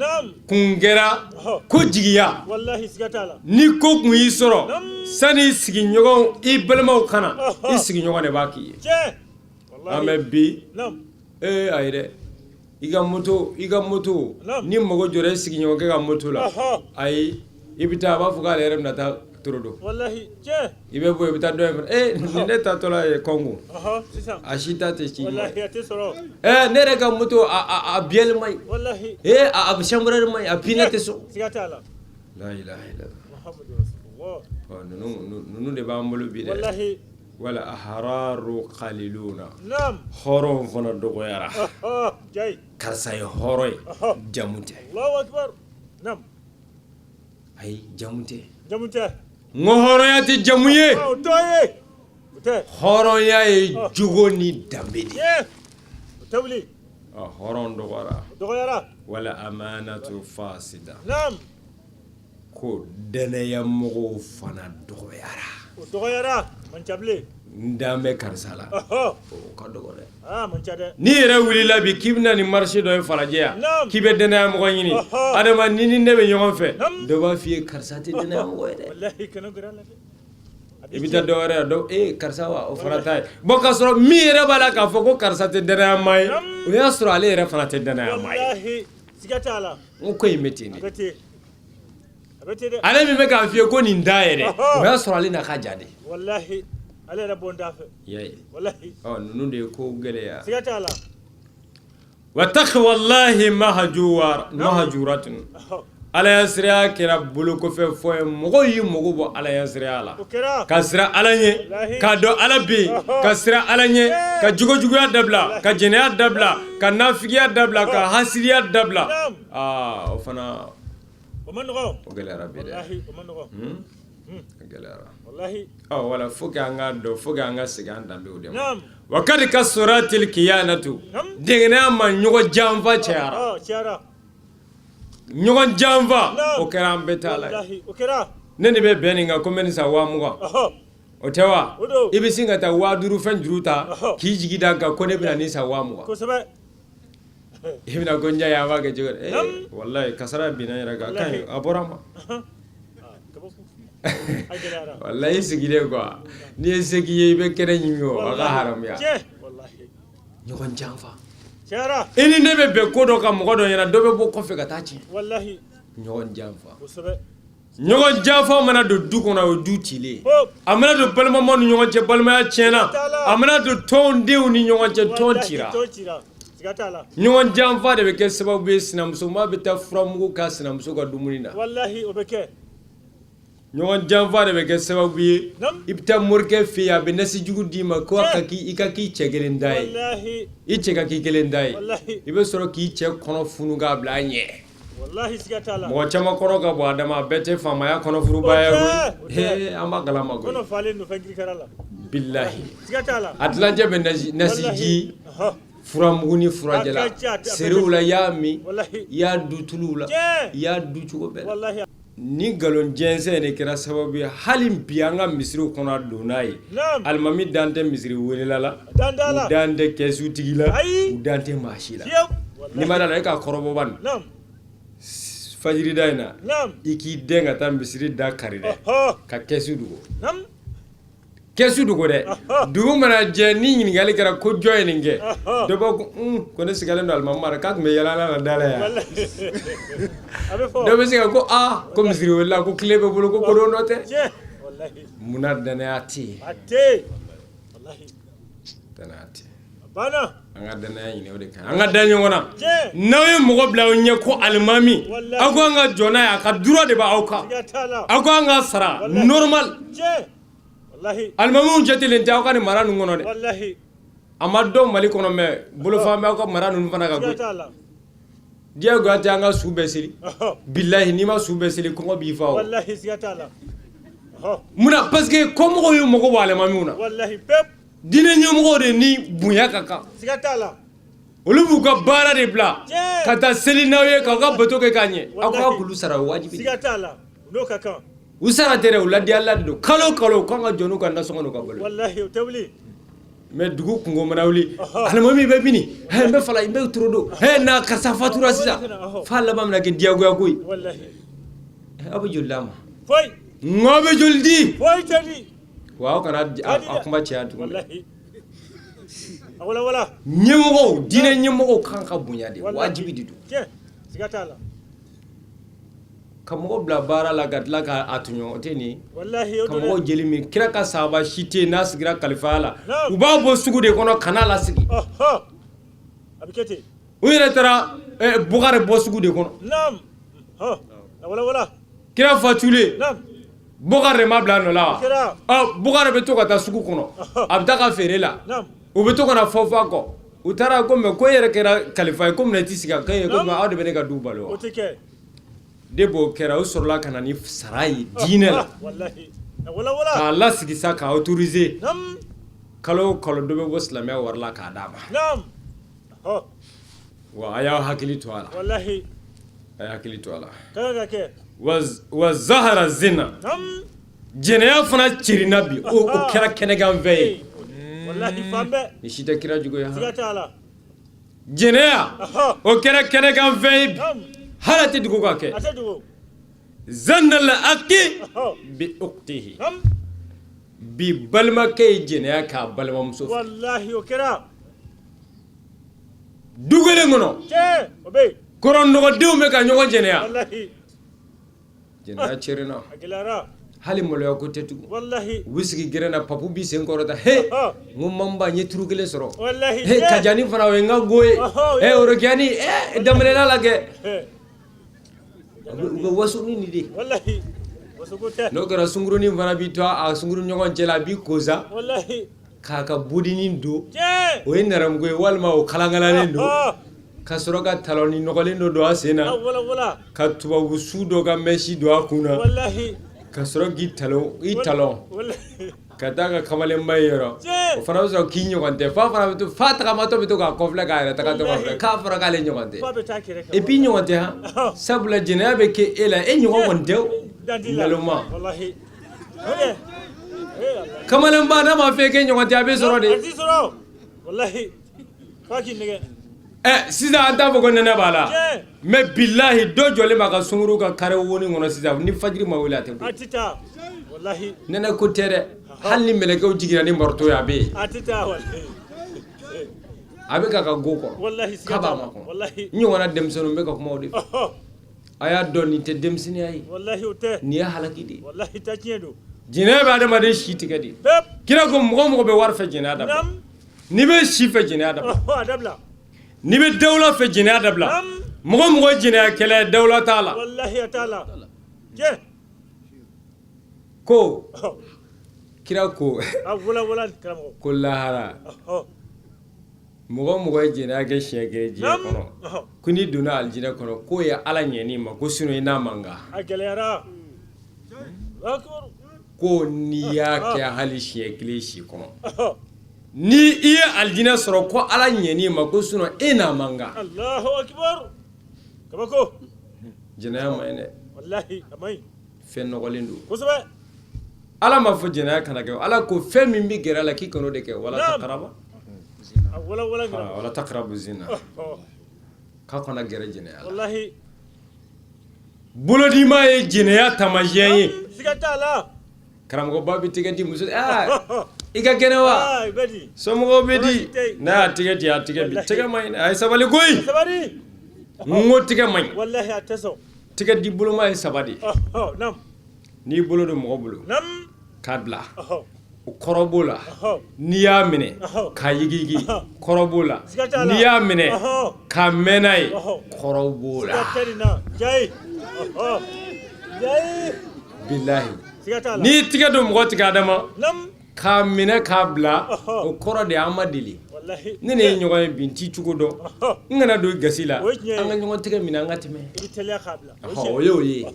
kun kɛra ko jigiya. Wallahi, siga t'a la. Ni ko kun y'i sɔrɔ, sani i sigiɲɔgɔn, i balimaw ka na, i sigiɲɔgɔn de b'a k'i ye. An bɛ bi, ee, ayi dɛ, i ka moto, i ka moto, ni mago jɔra i sigiɲɔgɔnkɛ ka moto la, ayi, i bɛ taa, a b'a fɔ k'ale yɛrɛ bɛna taa Torodo. Wallahi, tiɲɛ. I bɛ bɔ, i bɛ taa dɔ in fana, ee, nin ne taatɔla ye Kɔngo, a si ta tɛ ci. Wallahi, a tɛ sɔrɔ. Ɛɛ, ne yɛrɛ ka moto, a bielle man ɲi. Wallahi. Ee, a chambre man ɲi, a pneu tɛ sɔn. Siga t'a la. La ilaha illallah. Muhammadu rasulullah. Ɔ, ninnu de b'an bolo bi dɛ. Wallahi. Wala ahraru qaliluna. Hɔrɔnw fana dɔgɔyara. Jayi. Karisa ye hɔrɔn ye, jamu tɛ. Allahu akbar, naam. Ayi, jamu tɛ. Jamu tɛ. N ko hɔrɔnya tɛ jamu ye. O tɔ ye, o tɛ. Hɔrɔnya ye jogo ni danbe de ye. O tɛ wuli. Ɔ, hɔrɔn dɔgɔyara. O dɔgɔyara. Wala amanatu fasida. Naam. Ko danaya mɔgɔw fana dɔgɔyara. O dɔgɔyara, man ca bilen. N dan bɛ karisa la, o ka dɔgɔ dɛ. Aa, man ca dɛ. N'i yɛrɛ wulila bi k'i bɛna nin marché dɔ ye Falajɛ yan, k'i bɛ danaya mɔgɔ ɲini, adama ni ni ne bɛ ɲɔgɔn fɛ, dɔ b'a f'i ye karisa tɛ danaya mɔgɔ ye dɛ. Wallahi, kana gɛrɛ a la dɛ. I bɛ taa dɔ wɛrɛ yan, dɔ, ee, karisa wa, o fana ta ye bon, k'a sɔrɔ min yɛrɛ b'a la k'a fɔ ko karisa tɛ danaya maa ye, o y'a sɔrɔ ale yɛrɛ fana tɛ danaya maa ye. Wallahi, siga t'a la. N ko ko in bɛ ten de. A bɛ ten, a bɛ ten dɛ. Ale min bɛ k'a f'i ye ko nin da yɛrɛ, o y'a sɔrɔ ale n'a ka ja de. Wallahi, ale yɛrɛ bɔ n da fɛ. I y'a ye. Wallahi. Ɔ, ninnu de ye kow gɛlɛya. Siga t'a la. Wa taqwallahi mahjuwar mahjuratun. Ala ɲɛsiranya kɛra bolokɔfɛ fɔ ye, mɔgɔw y'i mago bɔ ala ɲɛsiranya la. O kɛra. Ka siran Ala ɲɛ, k'a dɔn Ala bɛ yen, ka siran Ala ɲɛ, ka jogojuguya dabila, ka jɛnɛya dabila, ka nafigiya dabila, ka hasidiya dabila. Aa, o fana O man nɔgɔn. O gɛlɛyara bi dɛ. Wallahi, o man nɔgɔn. A gɛlɛyara. Wallahi. Ɔ, wala, faut que an k'a dɔn, faut que an ka segin an danbew de ma. Wa kad kasuratil kiyanatu, dɛngɛnɛya ma, ɲɔgɔn janfa cayara. Cayara. Ɲɔgɔn janfa, o kɛra an bɛɛ ta la ye. Wallahi, o kɛra. Ne de bɛ bɛn nin kan ko n bɛ nin san 20,000. O tɛ wa? O don. I bɛ sin ka taa 5000 fɛn juru ta k'i jigi da kan ko ne bɛna nin san 20,000. Kosɛbɛ. I bɛna ko n ja ye, an b'a kɛ cogo di? Ee, wallahi, kasara binna n yɛrɛ kan, a ka ɲi, a bɔra n ma. A gɛlɛyara. Wallahi, i sigilen quoi, n'i ye se k'i ye, i bɛ kɛnɛ ɲimi, o a ka haramuya. Tiɲɛ, wallahi. Ɲɔgɔn janfa. Cayara. I ni ne bɛ bɛn ko dɔ kan mɔgɔ dɔ ɲɛna, dɔ bɛ bɔ kɔfɛ ka taa tiɲɛ. Wallahi. Ɲɔgɔn janfa. Kosɛbɛ. Ɲɔgɔn janfa mana don du kɔnɔ, o ye du cilen ye. A mana don balimamaw ni ɲɔgɔn cɛ, balimaya tiɲɛna. A mana don tɔndenw ni ɲɔgɔn cɛ, tɔn cira. Tɔn cira, siga t'a la. Ɲɔgɔn janfa de bɛ kɛ sababu ye, sinamusoma bɛ taa furamugu k'a sinamuso ka dumuni na. Wallahi, o bɛ kɛ. Ɲɔgɔn janfa de bɛ kɛ sababu ye, i bɛ taa morikɛ fɛ yen, a bɛ nasi jugu d'i ma ko ka i ka k'i cɛ kelen da ye. Wallahi. I cɛ ka k'i kelen da ye. Wallahi. I bɛ sɔrɔ k'i cɛ kɔnɔ funu k'a bila a ɲɛ. Wallahi, siga t'a la. Mɔgɔ caman kɔnɔ ka bɔ adama, a bɛɛ tɛ faamaya kɔnɔ furuba ye O tɛ, o koyi. tɛ. Ee, an b'a kalama koyi. Kɔnɔ falen don fɛn kirikara la. Bilahi. Siga t'a la. A tilancɛ bɛ nasi ji, furamugu ni furajɛ la, A ka ca, a bɛɛ serew la, i y'a min, Wallahi. i y'a du tuluw la, Tiɲɛ. i y'a du cogo bɛɛ la. Wallahi. Ni nkalon jɛnsɛn de kɛra sababu ye, hali bi an ka misiriw kɔnɔ, a donna ye. Naam. Alimami dan tɛ misiri welela la, Dan t'a la. u dan tɛ kɛsutigi la, Ayi. u dan tɛ maa si la. Fiyewu. N'i ma da la, e k'a kɔrɔbɔ bani. Naam. Fajirida in na, Naam. i k'i den ka taa misiri da kari dɛ, ka kɛsu dogo. Naam. Kɛsu dogo dɛ. Dugu mana jɛ, ni ɲininkali kɛra ko jɔn ye nin kɛ, dɔ b'a ko ko ne sigalen don alimami ma k'a tun bɛ yala la da la yan. A bɛ fɔ. Dɔ bɛ se ka ko aa, ko misiri welela, ko tile bɛ bolo, ko kodɔn dɔ tɛ. Tiɲɛ. Wallahi. Munna danaya tɛ yen? A tɛ yen. Wallahi. Danaya tɛ yen. A banna. An ka danaya ɲini, o de kan an ka da ɲɔgɔn na. Tiɲɛ. N'aw ye mɔgɔ bila aw ɲɛ ko alimami, Wallahi. aw ko an ka jɔ n'a ye, a ka droit de b'aw kan. Siga t'a la. Aw ko an ka sara Wallahi. normal. Tiɲɛ. Wallahi. Alimamiw jatelen tɛ aw ka nin mara ninnu kɔnɔ dɛ. Wallahi. A ma dɔn Mali kɔnɔ, mɛ bolofan bɛ aw ka mara ninnu fana kan Siga koyi. t'a la. Diyagoya tɛ an ka su bɛɛ seli. Bilahi, n'i ma su bɛɛ seli, kɔngɔ b'i fa o. Wallahi, siga t'a la. Munna? Parce que kɔmɔgɔw ye mago bɔ alimamiw na. Wallahi, pep. Diinɛ ɲɛmɔgɔw de ni bonya ka kan. Siga t'a la. Olu b'u ka baara de bila Tiɲɛ. ka taa seli n'aw ye, k'aw ka bato kɛ k'a ɲɛ, aw ka Wallahi. k'olu sara, o wajibi de. Siga t'a la, n'o ka kan. U sara tɛ dɛ, u ladiyala de don. Kalo o kalo, u kan ka jɔ n'u ka nasɔngɔ n'u ka balo. Wallahi, o tɛ wuli. Mais dugu kungo mana wuli, alimami bɛ mini? Hɛ, n bɛ fala, n bɛ toro don. Hɛ, na karisa fatura sisan, f'a laban bɛna kɛ diyagoya ko ye. Wallahi. Aw bɛ joli d'a ma? Foyi. N ko aw bɛ joli di? Foyi tɛ di. Wa aw kana a kuma caya tuguni. Wallahi, a wala wala. Ɲɛmɔgɔw, diinɛ ɲɛmɔgɔw kan ka bonya de. Wallahi. Wajibi de don. Tiɲɛ, siga t'a la. Ka mɔgɔ bila baara la ka tila k'a tɔɲɔ, o tɛ nin ye. Wallahi, o Ka don mɔgɔw dɛ. jeli min, kira ka sahaba si tɛ yen n'a sigira kalifaya la, Naam. u b'a bɔ sugu de kɔnɔ ka n'a lasigi. Ɔhɔ, a bɛ kɛ ten. U yɛrɛ taara Bukari bɔ sugu de kɔnɔ. Naam, ɔ, a wala wala. Kira fatulen, Naam. Bukari de ma bila a nɔ la wa? Kira. Ɔ, Bukari bɛ to ka taa sugu kɔnɔ, a bɛ taa ka feere la. Naam. U bɛ to ka na fɔ fɔ a kɔ. U taara ko mɛ ko e yɛrɛ kɛra kalifa ye, ko munna i t'i sigi a kan ye? Ko Naam. aw de bɛ ne ka du balo O wa? tɛ kɛ. De b'o kɛra, u sɔrɔla ka na ni sara ye diinɛ la. Wallahi, a wala wala. K'a lasigi sa, k'a autoriser. Naam. Kalo o kalo, dɔ bɛ bɔ silamɛya wari la k'a d'a ma. Naam, ɔ. Wa a y'aw hakili to a la. Wallahi. A y'a hakili to a la. Ka kan ka kɛ. Wa zahara zina. Naam. Jɛnɛya fana cerinna bi, o kɛra kɛnɛkanfɛn ye. Wallahi, fan bɛɛ. Nin si tɛ kira jugu ye. Siga Han, t'a la. jɛnɛya, Ɔhɔ. o kɛra kɛnɛkanfɛn ye bi. Naam. Hali a tɛ dugu ka kɛ. A tɛ dogo. Zanal aki Ɔhɔ. bi uktihi. Naam. Bi, balimakɛ ye jɛnɛya k'a balimamuso fɛ. Wallahi, o kɛra. Du kelen kɔnɔ. Tiɲɛ, o bɛ yen. Kɔrɔnɔgɔdenw bɛ ka ɲɔgɔn jɛnɛya. Wallahi. Jɛnɛya cɛrinna. A gɛlɛyara. Hali maloya ko tɛ tugun. Wallahi. U bɛ sigi gɛrɛn na, papu b'i sen kɔrɔta. He, n ko manba, n ye turu kelen sɔrɔ. Wallahi. He, kajani fana, o ye n ka go ye. Ɔhɔ, he, orokiyani daminɛna la kɛ. He. U bɛ waso ni nin de ye. Wallahi, wasoko tɛ. N'o kɛra, sunkurunin fana b'i to a sunkuru ɲɔgɔn cɛ la, a b'i kosa Wallahi. k'a ka bodinin don. Tiɲɛ. O ye nɛrɛmugu ye walima o kalankalannen don, Ɔhɔ. ka sɔrɔ ka talɔni nɔgɔlen dɔ don a sen A na, wala wala. ka tubabu su dɔ ka mɛsi don a kun na, Wallahi. ka sɔrɔ k'i talon, i talon, Wallahi. ka taa ka kamalenba ye yɔrɔ. Tiɲɛ. O fana bɛ sɔrɔ k'i ɲɔgɔn tɛ, f'a fana bɛ to, f'a tagamatɔ bɛ to k'a kɔfilɛ, k'a yɛrɛ tagatɔ kɔfilɛ, k'a fɔra k'ale ɲɔgɔn tɛ. F'a bɛ taa kɛrɛ kan. Et puis ɲɔgɔn tɛ han, sabula jɛnɛya bɛ kɛ e la, e ɲɔgɔn kɔni tɛ o. Dan t'i la. Naloma. Wallahi. O de. Ee Ala. Kamalenba n'a ma fɛ k'e ɲɔgɔn tɛ, a bɛ sɔrɔ A de. t'i sɔrɔ. Wallahi. F'a k'i nɛgɛ. Ɛ, sisan an t'a fɔ ko nɛnɛ b'a la. Tiɲɛ. Mais bilahi, dɔ jɔlen b'a ka sunkuru ka kare woni kɔnɔ sisan, ni fajiri ma wuli, a tɛ A bɔ. tɛ taa. Wallahi. Nɛnɛ ko tɛ dɛ, hali ni mɛlɛkɛw jiginna ni marteau ye, a bɛ yen. A tɛ taa wallahi. A bɛ k'a ka go kɔrɔ. Wallahi, siga K'a b'a t'a la. ma kɔnɔ. Wallahi. N ɲɔgɔnna denmisɛnninw bɛ ka kuma o de fɛ. Ɔhɔ. A y'a dɔn nin tɛ denmisɛnninya ye. Wallahi, o tɛ. Nin ye halaki de ye. Wallahi, ta tiɲɛ don. Jɛnɛya bɛ adamaden si tigɛ de. Pep. Kira ko mɔgɔ o mɔgɔ bɛ wari fɛ, jɛnɛya dabila. Naam. N'i bɛ si fɛ, jɛnɛya dabila. Ɔhɔ, a dabila. N'i bɛ dawula fɛ, jɛnɛya dabila. Naam. Mɔgɔ o mɔgɔ ye jɛnɛyakɛla ye, dawula t'a la. Wallahi, a t'a la. Tiɲɛ. Ko Ɔhɔ. kira ko A wala wala, karamɔgɔ. ko lahara, Ɔhɔ. mɔgɔ o mɔgɔ ye jɛnɛya kɛ siɲɛ kelen diɲɛ Naam. kɔnɔ, Ɔhɔ. ko n'i donna alijinɛ kɔnɔ, k'o ye Ala ɲɛn'i ma, ko sinon i n'a man kan. A gɛlɛyara. Akbar. Ko n'i y'a kɛ hali siɲɛ kelen si kɔnɔ, Ɔhɔ. ni i ye alijinɛ sɔrɔ, ko Ala ɲɛn'i ma, ko sinon e n'a man kan. Allahu akbar. Kabako. Jɛnɛya man ɲi dɛ. Wallahi, a man ɲi. Fɛn nɔgɔlen don. Kosɛbɛ. Ala m'a fɔ jɛnɛya kana kɛ, Ala ko fɛn min bɛ gɛrɛ a la, k'i kan'o de kɛ. Wala Naam. takaraba A wala wala, karamɔgɔ. wala takarabu zina. Ɔhɔ. K'a kana gɛrɛ jɛnɛya la. Wallahi. Bolodima ye jɛnɛya taamasiyɛn ye. Siga t'a la. Karamɔgɔba bɛ tɛgɛ di muso, aa, i ka kɛnɛ wa? Aa, i bɛ di. Somɔgɔw bɛ di? Tɔɔrɔ si tɛ yen. N'a y'a tɛgɛ di, a tɛgɛ bi Wallahi. tɛgɛ man ɲi dɛ. A ye sabali koyi. Sabali. N ko tɛgɛ man ɲi. Wallahi, a tɛ sɔn. Tɛgɛ di boloma ye saba de ye. Ɔhɔ, naam. N'i bolo don mɔgɔ bolo Naam. k'a bila, Ɔhɔ. o kɔrɔ b'o la. Ɔhɔ. N'i y'a minɛ Ɔhɔ. k'a yigiyigi, Ɔhɔ. kɔrɔ b'o la. Siga t'a la. N'i y'a minɛ Ɔhɔ. k'a mɛn n'a ye, Ɔhɔ. kɔrɔ b'o Siga la. tɛ nin na. Jayi. Ɔhɔ. Jayi. Bilahi, Siga t'a la. n'i y'i tigɛ don mɔgɔ tigɛ adama Naam. K'a minɛ k'a bila o kɔrɔ de an ma deli ne ne ye ɲɔgɔn ye bi n t'i cogo dɔn n kana don gasi la an ka ɲɔgɔn tɛgɛ minɛ an ka tɛmɛ o y'o ye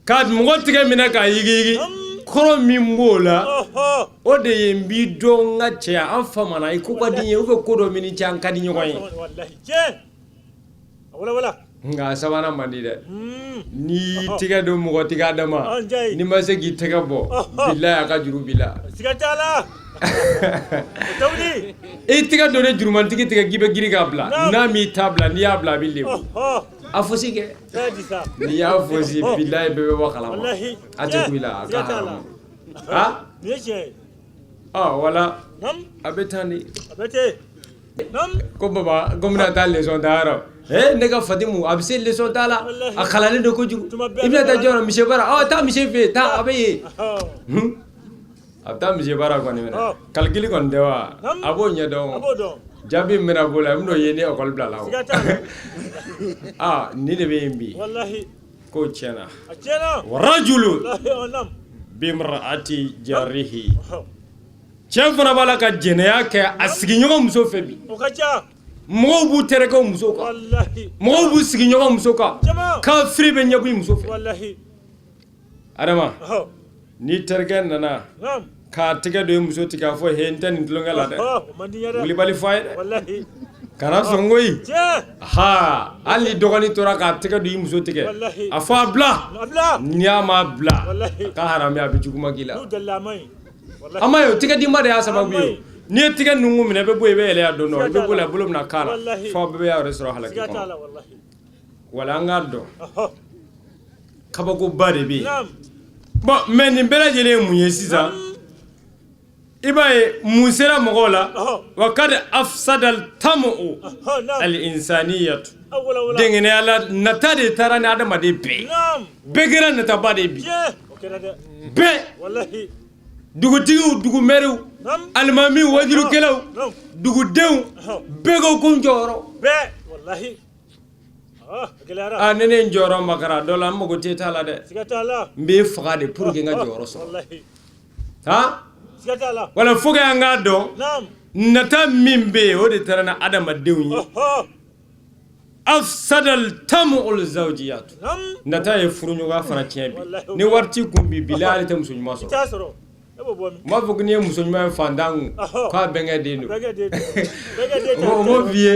ka mɔgɔ tɛgɛ minɛ k'a yigiyigi kɔrɔ min b'o la o de ye n b'i dɔn n ka cɛya an famana i ko ka di n ye ou bien ko dɔ bɛ n n'i cɛ an ka di ɲɔgɔn ye nka a sabanan man di dɛ n'i y'i tɛgɛ don mɔgɔ tɛgɛ adama n'i ma se k'i tɛgɛ bɔ bilahi a ka juru b'i la i tɛgɛ don ne jurumantigi tigɛ k'i bɛ girin k'a bila n'a m'i ta bila n'i y'a bila a b'i lebu a fosi kɛ n'i y'a fosi bilahi bɛɛ bɛ bɔ kalama a tɛ kun i la a ka haramu wala a bɛ tan de ko baba ko n bɛna taa leçon ta yɔrɔ ee ne ka Fatimu a bɛ se leçon ta la a kalannen don kojugu i bɛna taa jɔn misibara ɔ taa misi fɛ yen taa a bɛ yen a bɛ taa misibara kɔni minɛ calcul kɔni tɛ wa a b'o ɲɛdɔn jaabi min bɛna b'o la i bɛn'o ye ni école bilala o aa nin de bɛ yen bi k'o tiɲɛna rajulu bimraati jarihi cɛ fana b'a la ka jɛnɛya kɛ a sigiɲɔgɔn muso fɛ bi mɔgɔw b'u terikɛw muso kan mɔgɔw b'u sigiɲɔgɔn muso kan kafiri bɛ ɲɛbɔ i muso fɛ adama n'i terikɛ nana k'a tɛgɛ don i muso tigɛ a fɔ he n tɛ nin tulonkɛ la dɛ wulibali fɔ a ye dɛ kana sɔn koyi ha hali ni dɔgɔnin tora k'a tɛgɛ don i muso tigɛ a fɔ a bila n'i y'a ma bila a ka haramuya a bɛ juguman k'i la an ma ye o tɛgɛ dinba de y'a sababu ye n'i ye tɛgɛ nungu minɛ i bɛ bɔ i bɛ yɛlɛ a don dɔ i bɛ bɔ la bolo bɛna k'a la fo bɛɛ bɛ y'a yɛrɛ sɔrɔ halaki kɔnɔ wala an k'a dɔn kabakoba de bɛ yen bon mais nin bɛɛ lajɛlen ye mun ye sisan i b'a ye mun sera mɔgɔw la wa kad afsadal tamu al insaniyatu dɛngɛnɛya la nata de taara ni adamaden bɛɛ ye bɛɛ kɛra nataba de ye bi bɛɛ dugutigiw dugumɛriw alimamiw wajulukɛlaw dugudenw bɛɛ ko ko n jɔyɔrɔ aa ni ne n jɔyɔrɔ makara dɔ la n mago tɛ t'a la dɛ n b'e faga de pour que n ka jɔyɔrɔ sɔrɔ wala fo que an k'a dɔn nata min bɛ yen o de taara ni adamadenw ye afsadal tamu'ul zawjiyat nata ye furuɲɔgɔnya fana tiɲɛ bi ni wari t'i kun bi bilahi hali tɛ muso ɲuman sɔrɔ n b'a fɔ ko n'i ye muso ɲuman ye fantan kun k'a bɛnkɛ den don o m'o f'i ye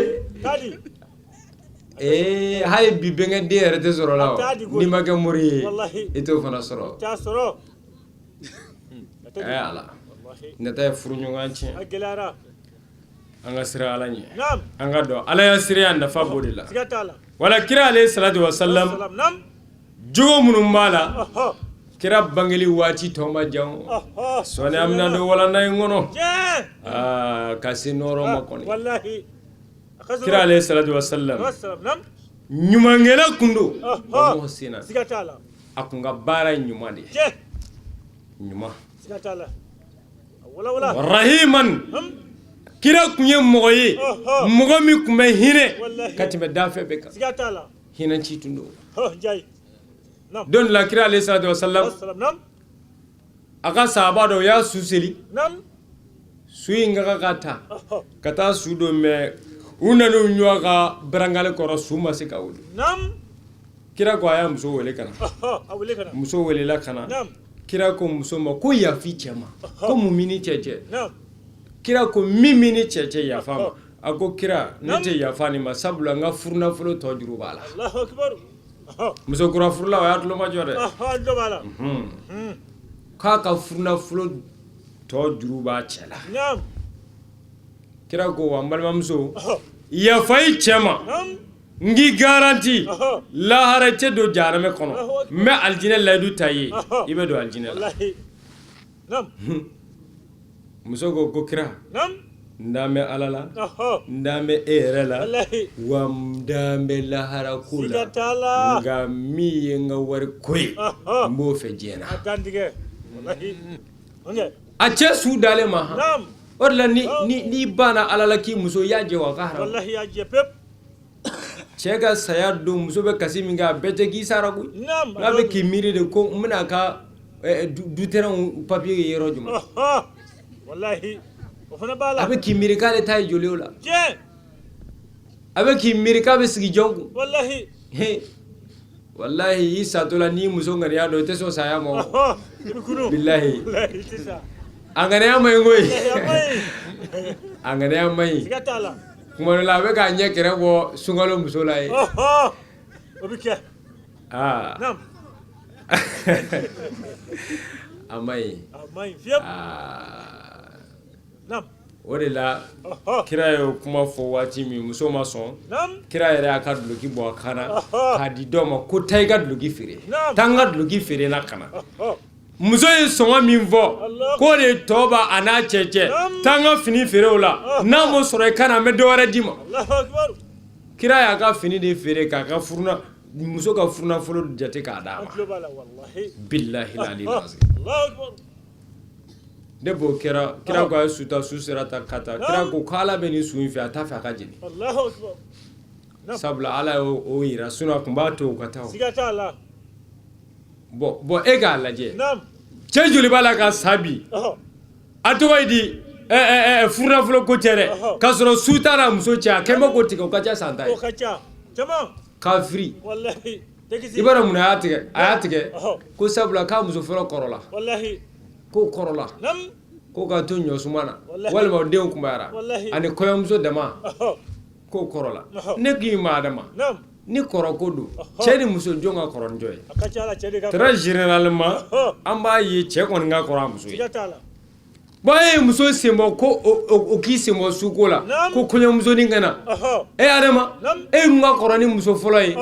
ee hali bi bɛnkɛ den yɛrɛ tɛ sɔrɔ la n'i ma kɛ mori ye i t'o fana sɔrɔ ala nata ye furuɲɔgɔnya tiɲɛ an ka siran ala ɲɛ an ka dɔn ala ya siranya nafa b'o de la wala kira alayhi salatu wa salam jogo minnu b'a la kira bangeli waati tɔ ma jan sɔɔni an bɛna don walanda in kɔnɔ aa ka se nɔrɔ ma kɔni kira alayhi salatu wa salam ɲumankɛla kun don muhsina a kun ka baara ye ɲuman de ye ɲuman rahiman kira kun ye mɔgɔ ye mɔgɔ min tun bɛ hinɛ ka tɛmɛ danfɛn bɛɛ kan hinɛ ci tun don don la kira alayhi salatu wa salam a ka sahaba dɔ y'a su seli su in ka kan ka ta ka taa su don mais u nana u ɲɔgɔn ka barankali kɔrɔ su ma se ka wuli kira ko a y'a muso wele ka na muso welela ka na kira ko muso ma ko yafa i cɛ ma ko mun b'i n'i cɛ cɛ kira ko min b'i n'i cɛ cɛ yafa ma a ko kira ne tɛ yafa nin ma sabula n ka furunafolo tɔ juru b'a la muso kura furula o y'a tulomajɔ dɛ k'a ka furunafolo tɔ juru b'a cɛ la kira ko wa n balimamuso yafa i cɛ ma n k'i garanti lahara i tɛ don jahanamɛ kɔnɔ n bɛ alijinɛ layidu ta i ye i bɛ don alijinɛ la muso ko ko kira n dalen bɛ ala la n dalen bɛ e yɛrɛ la wa n dalen bɛ lahara ko la nka min ye n ka wari ko ye n b'o fɛ diɲɛ na a cɛ su dalen ma han o de la n'i banna ala la k'i muso i y'a jɛ wa a ka haramu cɛ ka saya don muso bɛ kasi min kɛ a bɛɛ tɛ k'i sara koyi n'a bɛ k'i miiri de ko n bɛna ka Du terrain papier ye yɔrɔ jumɛn? Walahi, o fana b'a la. A bɛ k'i miiri k'ale ta ye joli o la. Tiɲɛ. A bɛ k'i miiri k'a bɛ sigi jɔn kun. Walahi. Walahi, i satɔ la, n'i muso ŋaniya dɔn, i tɛ sɔn saya ma o. I bɛ kunu. Bilahi. Walahi, i tɛ sa. A ŋaniya man ɲi koyi. A ma ɲi. A ŋaniya man ɲi. Siga t'a la. Kuma dɔ la, a bɛ k'a ɲɛ kɛrɛ bɔ sunkalo muso la ye. O bɛ kɛ. Aa. Naam. A man ɲi. A ma ɲi fiyewu. Aa. Naam. O de la, kira y'o kuma fɔ waati min, muso ma sɔn. Naam. Kira yɛrɛ y'a ka duloki bɔ a kan na k'a di dɔw ma ko taa i ka duloki feere. Naam. Taa n ka duloki feere na ka na. Muso ye sɔngɔ min fɔ, k'o de tɔ b'a a n'a cɛ cɛ. Taa n ka fini feere o la, n'a m'o sɔrɔ, i ka na, n bɛ dɔ wɛrɛ d'i ma. Allahu akbar. Kira y'a ka fini de feere k'a ka furuna muso ka furunafolo jate k'a d'a An ma. tulo b'a la, walahi. Bilahi lali lazim. Allahu akbar. Ne b'o kɛra, kira ko a ye su ta, su sera ta ka taa, kira ko k'Ala bɛ nin su in fɛ, a t'a fɛ a ka jeni. Allahu akbar. Sabula Ala y'o o yira, sinon a tun b'a to o ka taa o. Siga t'a la. Bon, e k'a lajɛ. Naam. Cɛ joli b'a la ka sa bi? A tɔgɔ ye di, furunafolo ko tɛ dɛ, k'a sɔrɔ su t'a la muso cɛ, a kɛn bɛ k'o tigɛ, o ka ca san 10 ye. O ka ca. Caman. Kafiri. Walahi. Tɛ kisi. I b'a dɔn mun na a y'a tigɛ? A y'a tigɛ ko sabula k'a muso fɔlɔ kɔrɔla. Walahi. K'o kɔrɔla. Naam. K'o ka to ɲɔsuma na. Walahi. Walima o denw kunbayara. Walahi. Ani kɔɲɔmuso dama. K'o kɔrɔla. Ne k'i ma Adama. Naam. Ni kɔrɔ ko don, cɛ ni muso, jɔn ka kɔrɔ ni jɔn ye? A ka ca la, cɛ de ka kɔrɔ. Très généralement, an b'a ye cɛ kɔni ka kɔrɔ a muso ye. Siga t'a la. Bon, e ye muso senbɔ ko o k'i senbɔ suko la, ko kɔɲɔmusonin ka na. E Adama, e min ka kɔrɔ ni muso fɔlɔ ye,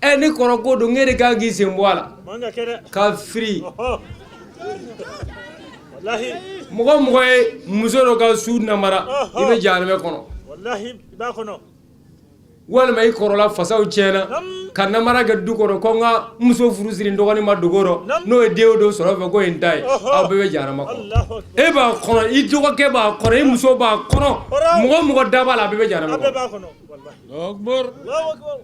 ɛ ni kɔrɔ ko don, e de kan k'i sen bɔ a la. Man ka kɛ dɛ. Kafiri. Walahi. Mɔgɔ mɔgɔ ye muso dɔ ka su namara, i bɛ jahanamɛ kɔnɔ. Walahi, i b'a kɔnɔ. Walima i kɔrɔla, fasaw tiɲɛna ka namara kɛ du kɔnɔ, ko n ka muso furu siri n dɔgɔnin ma dogo rɔ, n'o ye den o don sɔrɔ fɛ, ko ye n ta ye, aw bɛɛ bɛ jahanama kɔnɔ. E b'a kɔnɔ, i dɔgɔkɛ b'a kɔnɔ, i muso b'a kɔnɔ, mɔgɔ mɔgɔ da b'a la, a bɛɛ bɛ jahanama A bɛɛ kɔnɔ. b'a kɔnɔ. Walahi. Allahu akbar.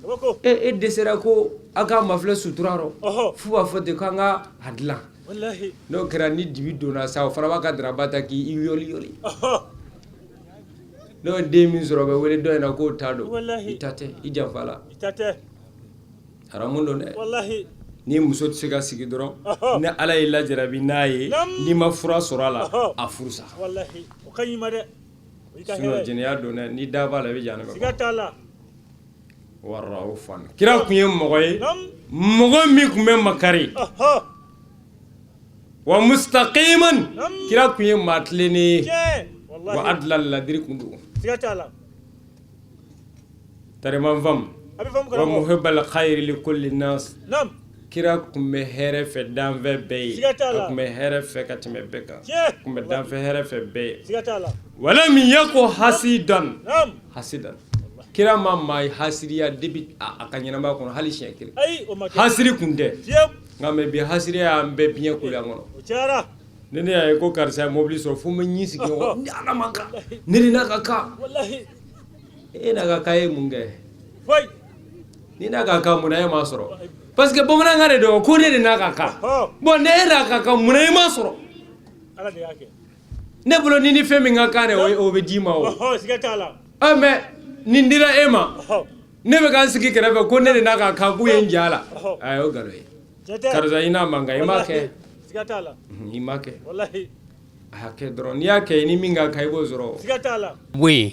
Kabako. E dɛsɛra ko aw k'a mafilɛ sutura rɔ, f'u b'a fɔ ten k'an ka a dilan. Walahi. N'o kɛra, ni dibi donna sa, o fana b'a ka daraba ta k'i yɔli yɔli. N'o ye den min sɔrɔ, o bɛ wele dɔ in na k'o ta don. Walahi. I ta tɛ, i janfa la. I ta tɛ. Haramu don dɛ. Walahi. Ni muso tɛ se ka sigi dɔrɔn, ni Ala y'i lajarabi n'a ye, n'i ma fura sɔrɔ a la, a furu sa. Walahi. O ka ɲi ma dɛ. O y'i ka Sinon hɛrɛ ye. jɛnɛya don dɛ, ni da b'a la, i bɛ jahanama kɔnɔ. Siga t'a la. Warrahu fan. Kira tun ye mɔgɔ ye, mɔgɔ min tun bɛ makari. Wa mustaqiman, kira tun ye maa tilennen ye. Tiɲɛ. Wa Walahi. adla ladiri kun don. Siga t'a la. Tariman faamu. A bɛ faamu Wa karamɔgɔ. muhibbal khayri li kulli nas. Naam. Kira tun bɛ hɛrɛ fɛ danfɛn bɛɛ ye. Siga t'a la. A tun bɛ hɛrɛ fɛ ka tɛmɛ bɛɛ kan. Tiɲɛ. A tun bɛ danfɛn hɛrɛ fɛ bɛɛ ye. Siga t'a la. Walam yaku hasidan. Naam. Hasidan. Kira ma maa hasiriya depuis a ka ɲɛnamaya kɔnɔ hali siɲɛ kelen. Ayi, o ma kɛ. Hasiri kun tɛ. Fiyewu. Nka mɛ bi, hasiriya y'an bɛɛ biɲɛ koli an kɔnɔ. O cayara. Ni ne y'a ye ko karisa ye mobili sɔrɔ, fo n bɛ ɲi sigi ɲɔgɔn. Ni Ala man kan. Ne de n'a ka kan. Walahi. E n'a ka kan, e ye mun kɛ? Foyi. Ni n'a ka kan, mun na e m'a sɔrɔ? Parce que bamanankan de don ko ne de n'a ka kan. Bon, ne e n'a ka kan, mun na e m'a sɔrɔ? Ala de y'a kɛ. Ne bolo, ni fɛn min ka kan de, o bɛ d'i ma o. Siga t'a la. Ɔ mais nin dira e ma. Ne bɛ ka n sigi kɛrɛfɛ ko ne de n'a ka kan, k'u ye n ja la. Ayi, o nkalon ye. Tiɲɛ tɛ. Karisa, i n'a man kan, i m'a kɛ. Siga t'a la. I m'a kɛ. Walahi. A y'a kɛ dɔrɔn, n'i y'a kɛ, i ni min ka kan, i b'o sɔrɔ. Siga t'a la. Bɔ yen,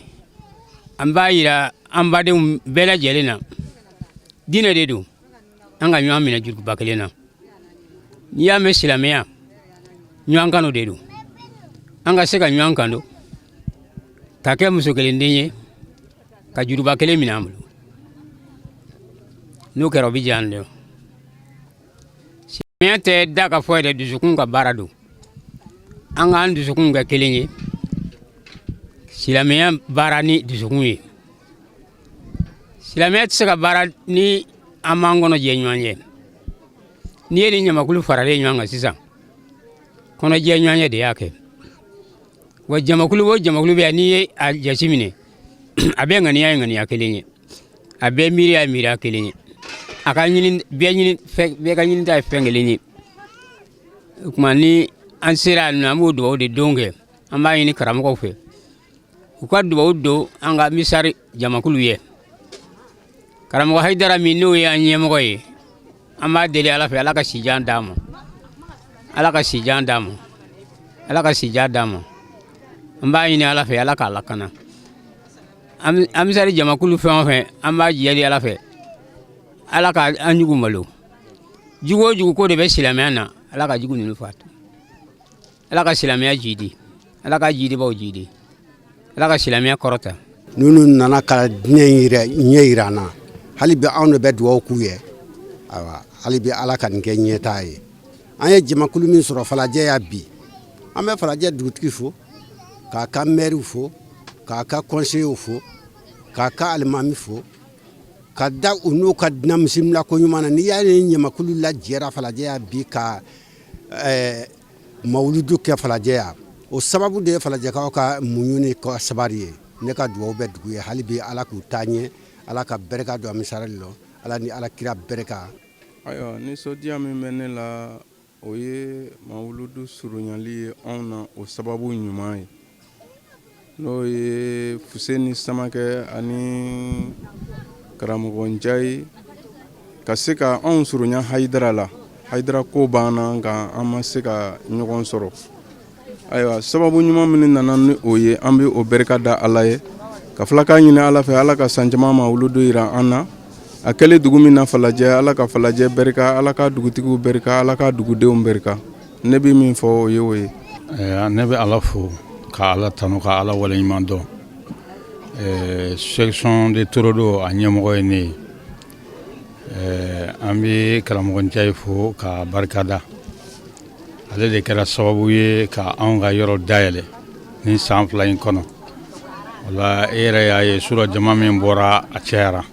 an b'a yira an badenw bɛɛ lajɛlen na, diinɛ de don, an ka ɲɔgɔn minɛ juruba kelen na. N'i y'a mɛn silamɛya, ɲɔgɔn kanu de don, an ka se ka ɲɔgɔn kanu ka kɛ muso kelen den ye, ka juruba kelen minɛ an bolo. N'o kɛra, o bɛ diya an de. Silamɛya tɛ da ka fɔ yɛrɛ, dusukun ka baara don. An k'an dusukun kɛ kelen ye, silamɛya baara ni dusukun ye. Silamɛya tɛ se ka baara ni an m'an kɔnɔ jɛ ɲɔgɔn ye. N'i ye nin ɲamakulu faralen ɲɔgɔn kan sisan, kɔnɔjɛ ɲɔgɔn ye de y'a kɛ. Wa jamakulu o jamakulu bɛ yan, n'i ye a jate minɛ, a bɛɛ ŋaniya ye ŋaniya kelen ye, a bɛɛ miiriya ye miiriya kelen ye, a ka ɲini bɛɛ ɲini fɛn, bɛɛ ka ɲini ta ye fɛn kelen ye. O tuma ni an sera yan nɔ, an b'o dugawu de don kɛ. An b'a ɲini karamɔgɔw fɛ, u ka dugawu don an ka misari jamakulu ye. Karamɔgɔ Hayidara min n'o ye an ɲɛmɔgɔ ye, an b'a deli Ala fɛ, Ala ka sijan d'a ma, Ala ka sijan d'a ma, Ala ka sijan d'a ma. An b'a ɲini Ala fɛ, Ala k'a lakana. Amisari jamakulu fɛn o fɛn, an b'a jɛli Ala fɛ, Ala ka an jugu malo. Jugu o jugu ko de bɛ silamɛya na, Ala ka jugu ninnu faatu. Ala ka silamɛya jidi, Ala ka jidibaw jidi, Ala ka silamɛya kɔrɔta. Ninnu nana ka diinɛ yɛrɛ ɲɛ yira an na. Hali bi anw de bɛ dugawu k'u ye. Ayiwa, hali bi Ala ka nin kɛ ɲɛtaa ye. An ye jamakulu min sɔrɔ Falajɛ ya bi, an bɛ Falajɛ dugutigi fo, k'a ka mɛriw fo, k'a ka kɔnseyew fo, k'a ka alimami fo, ka da u n'u ka dunan bisimila ko ɲuman na. N'i y'a ye ɲamakulu lajɛra Falajɛ ya bi ka mawuludu kɛ Falajɛ ya, o sababu de ye Falajɛkaw ka muɲu ni ka sabari ye. Ne ka dugawu bɛ dugu ye hali bi, Ala k'u taa ɲɛ, Ala ka barika don amisari lɔ, Ala ni Ala kira barika. Ayiwa, nisɔndiya min bɛ ne la, o ye mawuludu surunyali ye anw na. O sababu ɲuman ye, n'o ye Fuseni Samakɛ ani karamɔgɔ Njayi ka se ka anw surunya Hayidara la. Hayidara ko banna, nka an ma se ka ɲɔgɔn sɔrɔ. Ayiwa, sababu ɲuman minnu nana ni o ye, an bɛ o barika da Ala ye, ka fila k'a ɲini Ala fɛ, Ala ka san caman mawuludu yira an na. A kɛlen dugu min na Falajɛ, Ala ka Falajɛ barika, Ala ka dugutigiw barika, Ala ka dugudenw barika. Ne bɛ min fɔ, o ye o ye. Ne bɛ Ala fo, ka Ala tanu, ka Ala waleɲuman dɔn. Section de Torodo, a ɲɛmɔgɔ ye ne ye. An bɛ karamɔgɔ Njayi fo ka barikada. Ale de kɛra sababu ye ka anw ka yɔrɔ dayɛlɛ ni san 2 in kɔnɔ. O la, e yɛrɛ y'a ye surɔ, jama min bɔra, a cayara.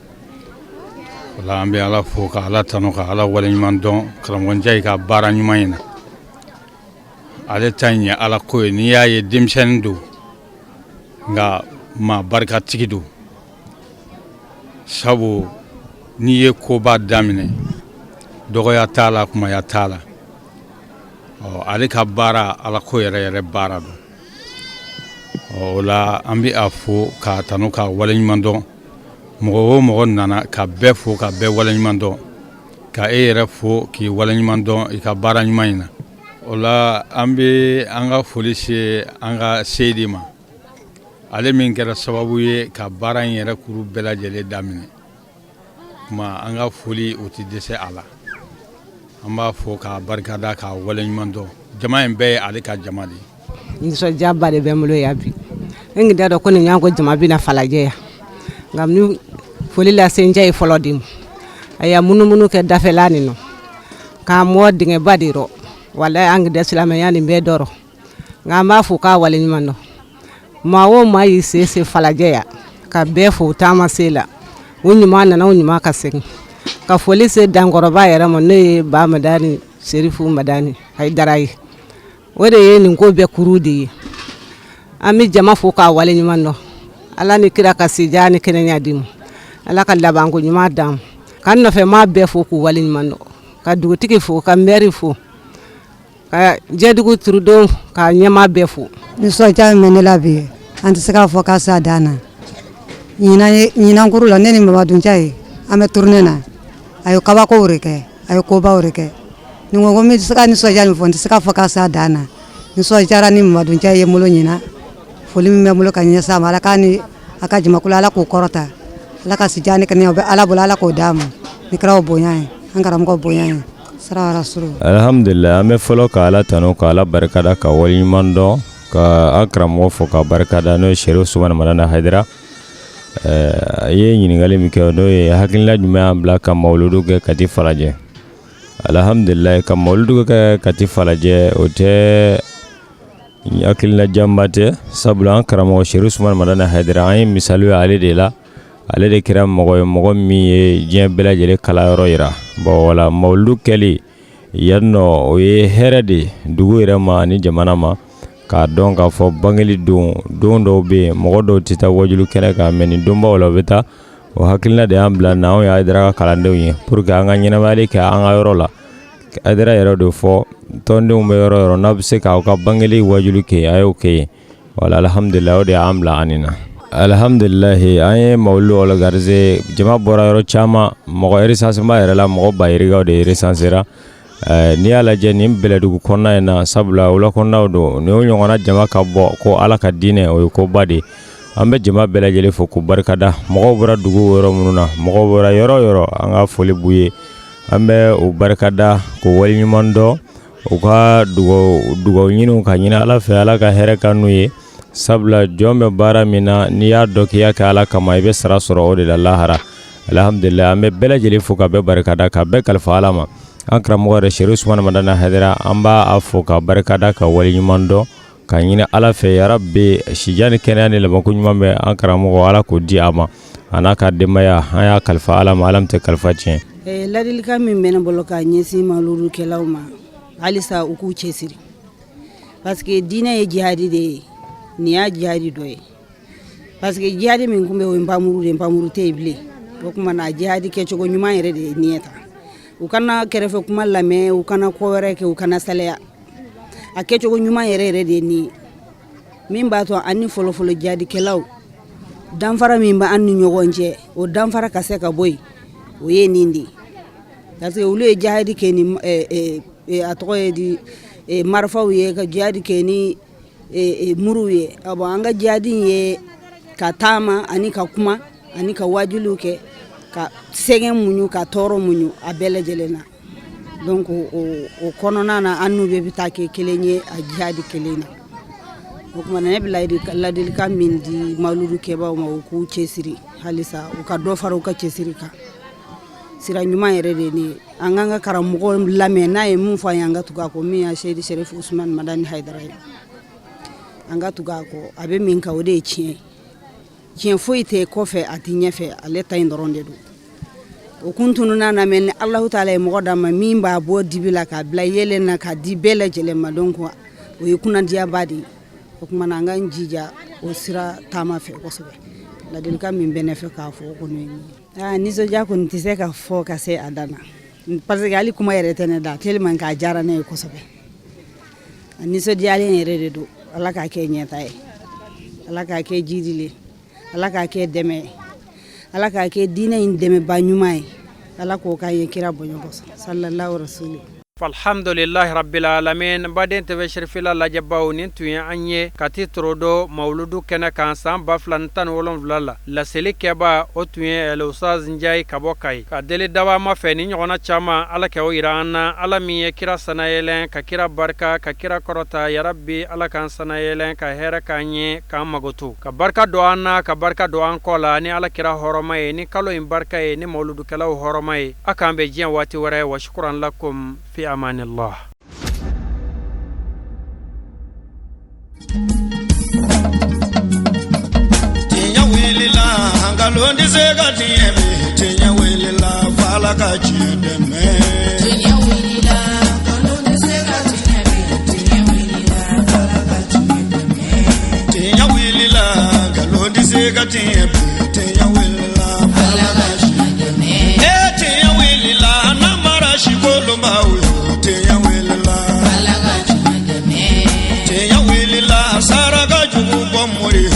O la, an bɛ Ala fo, ka Ala tanu, ka Ala waleɲuman dɔn karamɔgɔ Njayi ka baara ɲuman in na. Ale ta in ye Ala ko ye. N'i y'a ye, denmisɛnnin don, nka maa barikatigi don, sabu n'i ye koba daminɛ, dɔgɔya t'a la, kumaya t'a la. Ɔ, ale ka baara, Ala ko yɛrɛ yɛrɛ baara don. Ɔ, o la, an bɛ a fo k'a tanu, k'a waleɲuman dɔn. Mɔgɔ o mɔgɔ nana, ka bɛɛ fo, ka bɛɛ waleɲuman dɔn, ka e yɛrɛ fo k'i waleɲuman dɔn i ka baara ɲuman in na. O la, an bɛ an ka foli se an ka seyidi ma, ale min kɛra sababu ye ka baara in yɛrɛ kuru bɛɛ lajɛlen daminɛ. Kuma an ka foli, o tɛ dɛsɛ a la. An b'a fɔ k'a barikada, k'a waleɲuman dɔn. Jama in bɛɛ ye ale ka jama de ye. Nisɔndiyaba de bɛ n bolo yan bi. N tun t'a dɔn ko nin ɲɔgɔn ko jama bɛna Falajɛ yan, nka n foli lase n ye fɔlɔ di ma. A ya munumunu kɛ dafɛla nin nɔ k'an mɔ dingɛba de rɔ. Walayi, an tun tɛ silamɛya nin bɛɛ dɔrɔ, nka an b'a fo k'a waleɲuman dɔn. Maa o maa y'i sen se Falajɛ yan, ka bɛɛ fo taama se la, u ɲuman nana, u ɲuman ka segin. Ka foli se dankɔrɔba yɛrɛ ma, n'o ye Ba Madani Serifu Madani Hayidara ye. O de ye nin ko bɛɛ kuru de ye. An bɛ jama fo k'a waleɲuman dɔn. Ala ni kira ka sijan ni kɛnɛya di ma, Ala ka labanko ɲuman d'an ma. Ka nɔfɛ maa bɛɛ fo k'u waleɲuman dɔn, ka dugutigi fo, ka mɛri fo, ka jɛdugu turudenw ka ɲɛmaa bɛɛ fo. Nisɔndiya min bɛ ne la bi, an tɛ se k'a fɔ k'a s'a dan na. Ɲinan kuru la, ne ni Mamadu Njayi, an bɛ tournée na. A ye kabakow de kɛ, a ye kobaw de kɛ. Ni ko ko n bɛ se ka nisɔndiya min fɔ, n tɛ se k'a fɔ k'a s'a dan na. Nisɔndiyara ni Mamadu Njayi ye n bolo ɲinan. Foli min bɛ n bolo ka ɲɛsin a ma, Ala k'a ni a ka jamakulu, Ala k'o kɔrɔta, Ala ka sijan ni kɛnɛya, o bɛ Ala bolo, Ala k'o d'a ma ni kiraw bonya ye, an karamɔgɔ bonya ye. Alhamdulillah, an bɛ fɔlɔ ka Ala tanu, ka Ala barikada, ka waleɲuman dɔn, ka an karamɔgɔ fo ka barikada, n'o ye Serifu Usumani Madani Hayidara. A ye ɲininkali min kɛ, n'o ye hakilina jumɛn y'an bila ka mawuludu kɛ Kati Falajɛ. Alhamdulillah, ka mawuludu kɛ Kati Falajɛ, o tɛ hakilina janba tɛ, sabula an karamɔgɔ Serifu Usumani Madani Hayidara, an ye misali ye ale de la. Ale de kɛra mɔgɔ ye, mɔgɔ min ye diɲɛ bɛɛ lajɛlen kalayɔrɔ yira. Bon, wala mawuludu kɛli yan nɔ, o ye hɛrɛ de ye dugu yɛrɛ ma ani jamana ma, k'a dɔn k'a fɔ bangeli don, don dɔw bɛ yen, mɔgɔ dɔw tɛ taa wajulu kɛnɛ kan, mais nin donbaw la, u bɛ taa. O hakilina de y'an bila na, anw ye Hayidara ka kalandenw ye, pour que an ka ɲɛnamayali kɛ an ka yɔrɔ la. Hayidara yɛrɛ de fɔ tɔndenw bɛ yɔrɔ yɔrɔ n'a bɛ se k'aw ka bangeli wajulu kɛ a y'o kɛ yen wala alhamdulillah o de y'an bila an na alhamdulilahi an ye mawulu organiser jama bɔra yɔrɔ caman mɔgɔ recensement yɛrɛ la mɔgɔ ba yirikaw de recensera n'i y'a lajɛ nin bɛlɛdugu kɔnɔna in na sabula wula kɔnɔnaw don nin o ɲɔgɔnna jama ka bɔ ko ala ka diinɛ o ye koba de ye an bɛ jama bɛɛ lajɛlen fo k'u barikada mɔgɔw bɔra dugu yɔrɔ minnu na mɔgɔw bɔra yɔrɔ yɔrɔ an ka foli b'u ye an bɛ u barikada k'u waleɲuman dɔn u ka dugawu ɲini ka ɲini ala fɛ ala ka hɛrɛ k'an n'u ye sabula jɔn bɛ baara min na n'i y'a dɔn k'i y'a kɛ ala kama i bɛ sara sɔrɔ o de la lahara alhamdulillah an bɛ bɛɛ lajɛlen fo ka bɛɛ barikada ka bɛɛ kalifa ala ma an karamɔgɔ yɛrɛ Serifu Usumani Madani Hayidara an b'a fo ka barikada ka waleɲuman dɔn ka ɲini ala fɛ yarabi sijan ni kɛnɛya ni labanko ɲuman bɛ an karamɔgɔ ala k'o di a ma a n'a ka denbaya an y'a kalifa ala ma ala min tɛ kalifa tiɲɛ. Ladilikan min bɛ ne bolo k'a ɲɛsin mawuludukɛlaw ma halisa u k'u cɛsiri parce que diinɛ ye jihadi de ye nin y'a jihadi dɔ ye parce que jihadi min tun bɛ o ye npanmuru de ye npanmuru tɛ yen bilen o tuma na jihadi kɛcogo ɲuman yɛrɛ de ye nin ye tan u kana kɛrɛfɛ kuma lamɛn u kana ko wɛrɛ kɛ u kana salaya a kɛcogo ɲuman yɛrɛ yɛrɛ de ye nin ye min b'a to an ni fɔlɔfɔlɔ jihadikɛlaw danfara min bɛ an ni ɲɔgɔn cɛ o danfara ka se ka bɔ yen o ye nin de ye parce que olu ye jihadi kɛ ni a tɔgɔ ye di marifaw ye ka jihadi kɛ ni muruw ye bon an ka jihadi ye ka taama ani ka kuma ani ka wajuliw kɛ ka sɛgɛn muɲu ka tɔɔrɔ muɲu a bɛɛ lajɛlen na donc o kɔnɔna na an n'u bɛɛ bɛ taa kɛ kelen ye a jihadi kelen na o tuma na ne bɛ ladilikan min di mawuludukɛbaaw ma u k'u cɛsiri halisa u ka dɔ fara u ka cɛsiri kan sira ɲuman yɛrɛ de ye nin ye an k'an ka karamɔgɔ lamɛn n'a ye mun fɔ an ye an ka tugu a kɔ min ye Seyidi Serifu Usumani Madani Hayidara ye an ka tugu a kɔ a bɛ min kan o de ye tiɲɛ ye tiɲɛ foyi tɛ kɔfɛ a tɛ ɲɛfɛ ale ta in dɔrɔn de don o kun tununna na mais ni Alahu taala ye mɔgɔ d'a ma min b'a bɔ dibi la k'a bila yeelen na k'a di bɛɛ lajɛlen ma donc o ye kunnadiyaba de ye o tuma na an k'an jija o sira taama fɛ kosɛbɛ ladilikan min bɛ ne fɛ k'a fɔ o kɔni ye nin ye aa nisɔndiya kɔni tɛ se ka fɔ ka se a dan na parce que hali kuma yɛrɛ tɛ ne da tellement que a diyara ne ye kosɛbɛ a nisɔndiyalen yɛrɛ de don ala k'a kɛ ɲɛta ye ala k'a kɛ jidilen ala k'a kɛ dɛmɛ ye ala k'a kɛ diinɛ in dɛmɛba ɲuman ye ala k'o k'an ye kira bonya kosɔn sallallahu rasuli Alhamdulilahi rabbil alamin baden TV Cherifila lajɛbaw nin tun ye an ye Kati Torodo mawuludu kɛnɛ kan san 2017 la laseli kɛba o tun ye El Oustaz Njayi ka bɔ Kayi ka deli dabama fɛ ni ɲɔgɔnna caman Ala kɛ o yira an na Ala min ye kira sanayɛlɛn ka kira barika ka kira kɔrɔta yarabi Ala k'an sanayɛlɛn ka hɛrɛ k'an ye k'an magoto ka barika don an na ka barika don an kɔ la ni Ala kira hɔrɔma ye ni kalo in barika ye ni mawuludukɛlaw hɔrɔma ye a k'an bɛn diɲɛ waati wɛrɛ wa shukran lakum fi amanillah Tiɲɛ wulila nkalon tɛ se ka tiɲɛ bi tiɲɛ wulila f'Ala ka tiɲɛ dɛmɛ. Tiɲɛ wulila nkalon tɛ se ka tiɲɛ bi tiɲɛ wulila f'Ala ka tiɲɛ dɛmɛ. Tiɲɛ wulila nkalon tɛ se ka tiɲɛ bi tiɲɛ wulila f'Ala ka tiɲɛ dɛmɛ. Ee tiɲɛ wulila namara sikolonbaw yo tiɲɛ wulila. Ala ka tiɲɛ dɛmɛ. Tiɲɛ wulila saraka jugu bɔ mori.